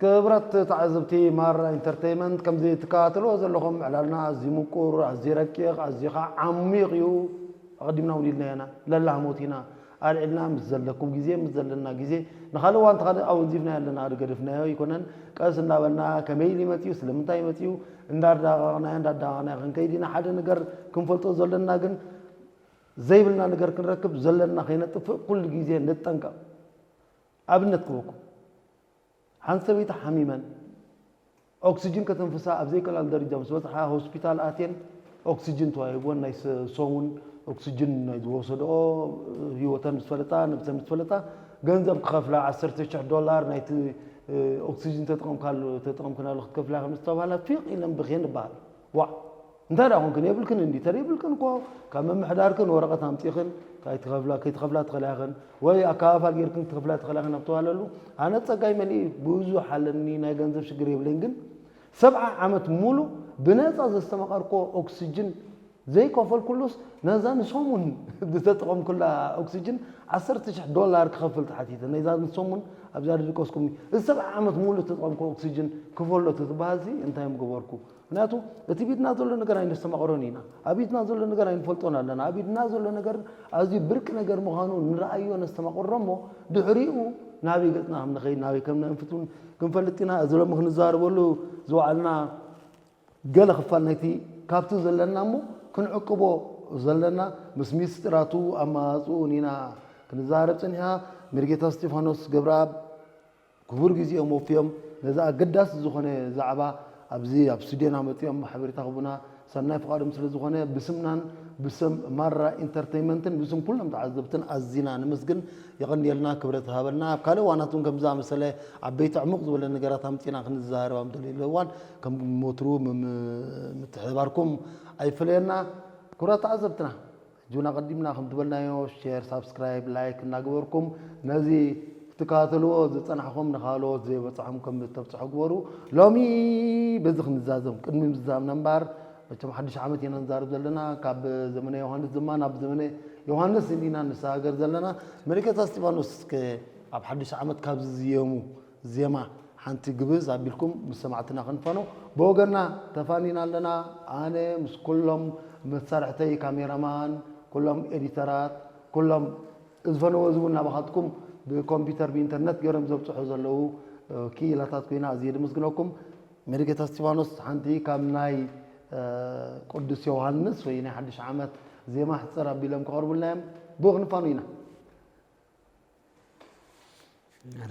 ክብራት ተዓዘብቲ ማራ ኢንተርተይመንት ከምዚ ትከታተልዎ ዘለኹም ዕላልና ኣዝዩ ምቁር፣ ኣዝዩ ረቂቕ፣ ኣዝዩ ከዓ ዓሚቕ እዩ። ኣቐዲምና እውን ኢልና ኢና ለላህሞት ኢና ኣልዒልና ምስ ዘለኩም ግዜ ምስ ዘለና ግዜ ንኻልእ እዋን ተኻልእ ኣወንዚፍናዮ ኣለና ዶ ገደፍናዮ ኣይኮነን። ቀስ እንዳበልና ከመይ ኢሉ ይመፅኡ ስለምንታይ ይመፅኡ እንዳዳቐቕናዮ እንዳዳቐቕናዮ ክንከይድ ኢና። ሓደ ነገር ክንፈልጦ ዘለና ግን ዘይብልና ነገር ክንረክብ ዘለና ከይነጥፍእ ኩሉ ግዜ ንጠንቀቕ። ኣብነት ክበኩም ሓንቲ ሰበይቲ ሓሚመን ኦክስጅን ከተንፍሳ ኣብ ዘይከላል ደረጃ ምስ በፅሓ ሆስፒታል ኣትየን ኦክስጅን ተዋሂብወን ናይ ሰሙን ኦክስጅን ናይ ዝወሰድኦ ህይወተን ምስ ፈለጣ ነብሰን ምስ ፈለጣ ገንዘብ ክኸፍላ ዓሰርተ ሽሕ ዶላር ናይቲ ኦክስጅን ተጠቐምካሉ ተጠቐምክናሉ ክትከፍላ ከም ዝተባህላ ፊቕ ኢለን ብኽየን ይበሃል ዋዕ እንታይ ደኣ ኮንክን የብልክን እንዲ ተደይብልክን እኮ ካብ ምምሕዳርክን ወረቐት ኣምፂኽን ከይትኸፍላ ትኸላ ኢኽን ወይ ኣከፋፋል ጌርክን ክትኸፍላ ትኸላ ኢኽን ኣብ ተባህለሉ ኣነ ፀጋይ መሊኡ ብዙሕ ኣለኒ ናይ ገንዘብ ሽግር የብለይን ግን ሰብዓ ዓመት ሙሉ ብነፃ ዘስተማቐርኮ ኦክስጅን ዘይከፈልኩሉስ ነዛ ንሰሙን ዝተጠቐምኩላ ኦክስጅን ዓሰርተ ሽሕ ዶላር ክኸፍል ተሓቲተ ነዛ ንሰሙን ኣብዛ ድቀስኩም እዚ ሰብዓ ዓመት ሙሉ ዝተጠቐምኮ ኦክስጅን ክፈሎ ተትበሃልሲ እንታይ ምገበርኩ ምክንያቱ እቲ ቢትና ዘሎ ነገር ኣይነስተማቕሮን ኢና። ኣብ ኢድና ዘሎ ነገር ኣይንፈልጦን ኣለና። ኣብ ኢድና ዘሎ ነገር ኣዝዩ ብርቂ ነገር ምዃኑ ንረኣዮ ነስተማቕሮ እሞ ድሕሪኡ ናበይ ገጽና ከም ንኸይድ፣ ናበይ ከም ነንፍት እውን ክንፈልጥ ኢና። እዚ ሎሚ ክንዛረበሉ ዝወዓልና ገለ ክፋል ናይቲ ካብቲ ዘለና እሞ ክንዕቅቦ ዘለና ምስ ሚስጢራቱ ኣመጻጽኡን ኢና ክንዛረብ ጸኒሕና። መሪጌታ እስጢፋኖስ ገብረኣብ ክቡር ግዜኦም ወፍዮም ነዚ ኣገዳሲ ዝኾነ ዛዕባ ኣብዚ ኣብ ስቱድዮና መጺኦም ሓበሬታ ክህቡና ሰናይ ፍቓዶም ስለ ዝኾነ ብስምናን ብስም ማራ ኢንተርተይመንትን ብስም ኩሎም ተዓዘብትን ኣዚና ንምስግን። የቐንየልና፣ ክብረት ሃበልና። ኣብ ካልእ እዋናት እውን ከምዚ ዝኣመሰለ ዓበይቲ ዕሙቕ ዝበለ ነገራት ኣምጺና ክንዘራረብ ኣብ ንደልየሉ እዋን ከም ወትሩ ምም-፣ ምትሕብባርኩም ኣይፍለየና። ክቡራት ተዓዘብትና ሕጂ እውን ኣቐዲምና ከም ዝበልናዮ ሼር፣ ሳብስክራይብ፣ ላይክ እናገበርኩም ነዚ ክትከታተልዎ ዝጸናሕኩም ንኻልኦት ዘይበጽሖም ከም እተብጽሑ ግበሩ። ሎሚ በዚ ክንዛዘም ቅድሚ ምዝዛምና እምበኣር መቸም ሓድሽ ዓመት ኢና ንዛረብ ዘለና። ካብ ዘመነ ዮሃንስ ድማ ናብ ዘመነ ዮሃንስ እንዲና ንሰጋገር ዘለና። መሪጌታ እስጢፋኖስ እስከ ኣብ ሓድሽ ዓመት ካብ ዝዝየሙ ዜማ ሓንቲ ግብዝ ኣቢልኩም ምስ ሰማዕትና ክንፈኖ ብወገንና ተፋኒና ኣለና። ኣነ ምስ ኩሎም መሳርሕተይ ካሜራማን፣ ኩሎም ኤዲተራት፣ ኩሎም ዝፈነዎ እዚ እውን ናባኻትኩም ብኮምፒውተር ብኢንተርነት ገይሮም ዘብፅሑ ዘለዉ ክኢላታት ኮይና ኣዝየ ድምስግነኩም። መሪጌታ እስጢፋኖስ ሓንቲ ካብ ናይ ቅዱስ ዮሃንስ ወይ ናይ ሓድሽ ዓመት ዜማ ሕፅር ኣቢሎም ከቕርቡልና እዮም። ብኡ ክንፋኑ ኢና።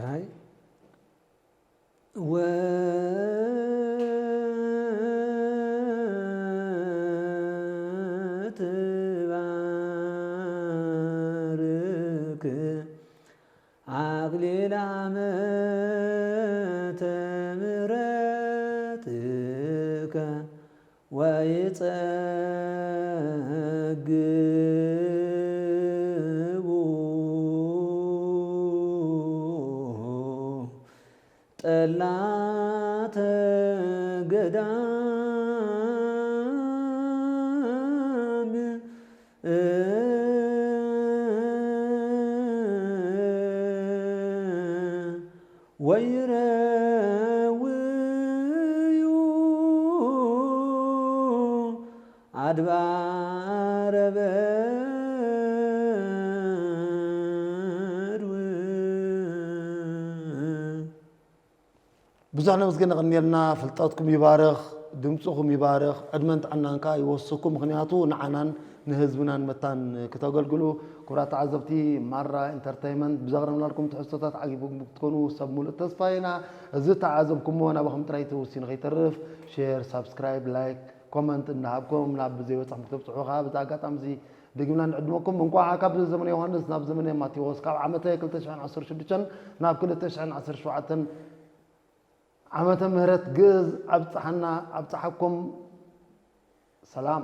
ራይ ወትባርክ አክሊለ ዓመተ ምሕረትከ ወይጸግቡ ጠላተ ገዳም ወይረውዩ ኣድባረ በድው። ብዙሕ ነመስግን። የቐንየልና። ፍልጠትኩም ይባርኽ፣ ድምፅኹም ይባርኽ፣ ዕድመን ጥዕናን ከዓ ይወስኩም። ምኽንያቱ ንዓናን ንህዝብናን መታን ክተገልግሉ። ክቡራት ተዓዘብቲ ማራ ኢንተርተይመንት ብዘቕረብናልኩም ትሕዝቶታት ዓጊብኩም ክትኮኑ ሰብ ሙሉእ ተስፋ ኢና። እዚ ተዓዘብኩሞ ናባኹም ጥራይ ተወሲኑ ከይተርፍ ሼር፣ ሳብስክራይብ፣ ላይክ፣ ኮመንት እናሃብኩም ናብ ዘይበፃኹም ክተብፅሑ ከዓ በዚ ኣጋጣሚ እዚ ደጊምና ንዕድመኩም። እንኳዕ ካብ ዘመነ ዮሃንስ ናብ ዘመነ ማቴዎስ፣ ካብ ዓመተ ክልተ ሽሕን ዓሰርተ ሽዱሽተን ናብ ክልተ ሽሕን ዓሰርተ ሸውዓተን ዓመተ ምህረት ግእዝ ኣብፀሓና ኣብፀሓኩም። ሰላም።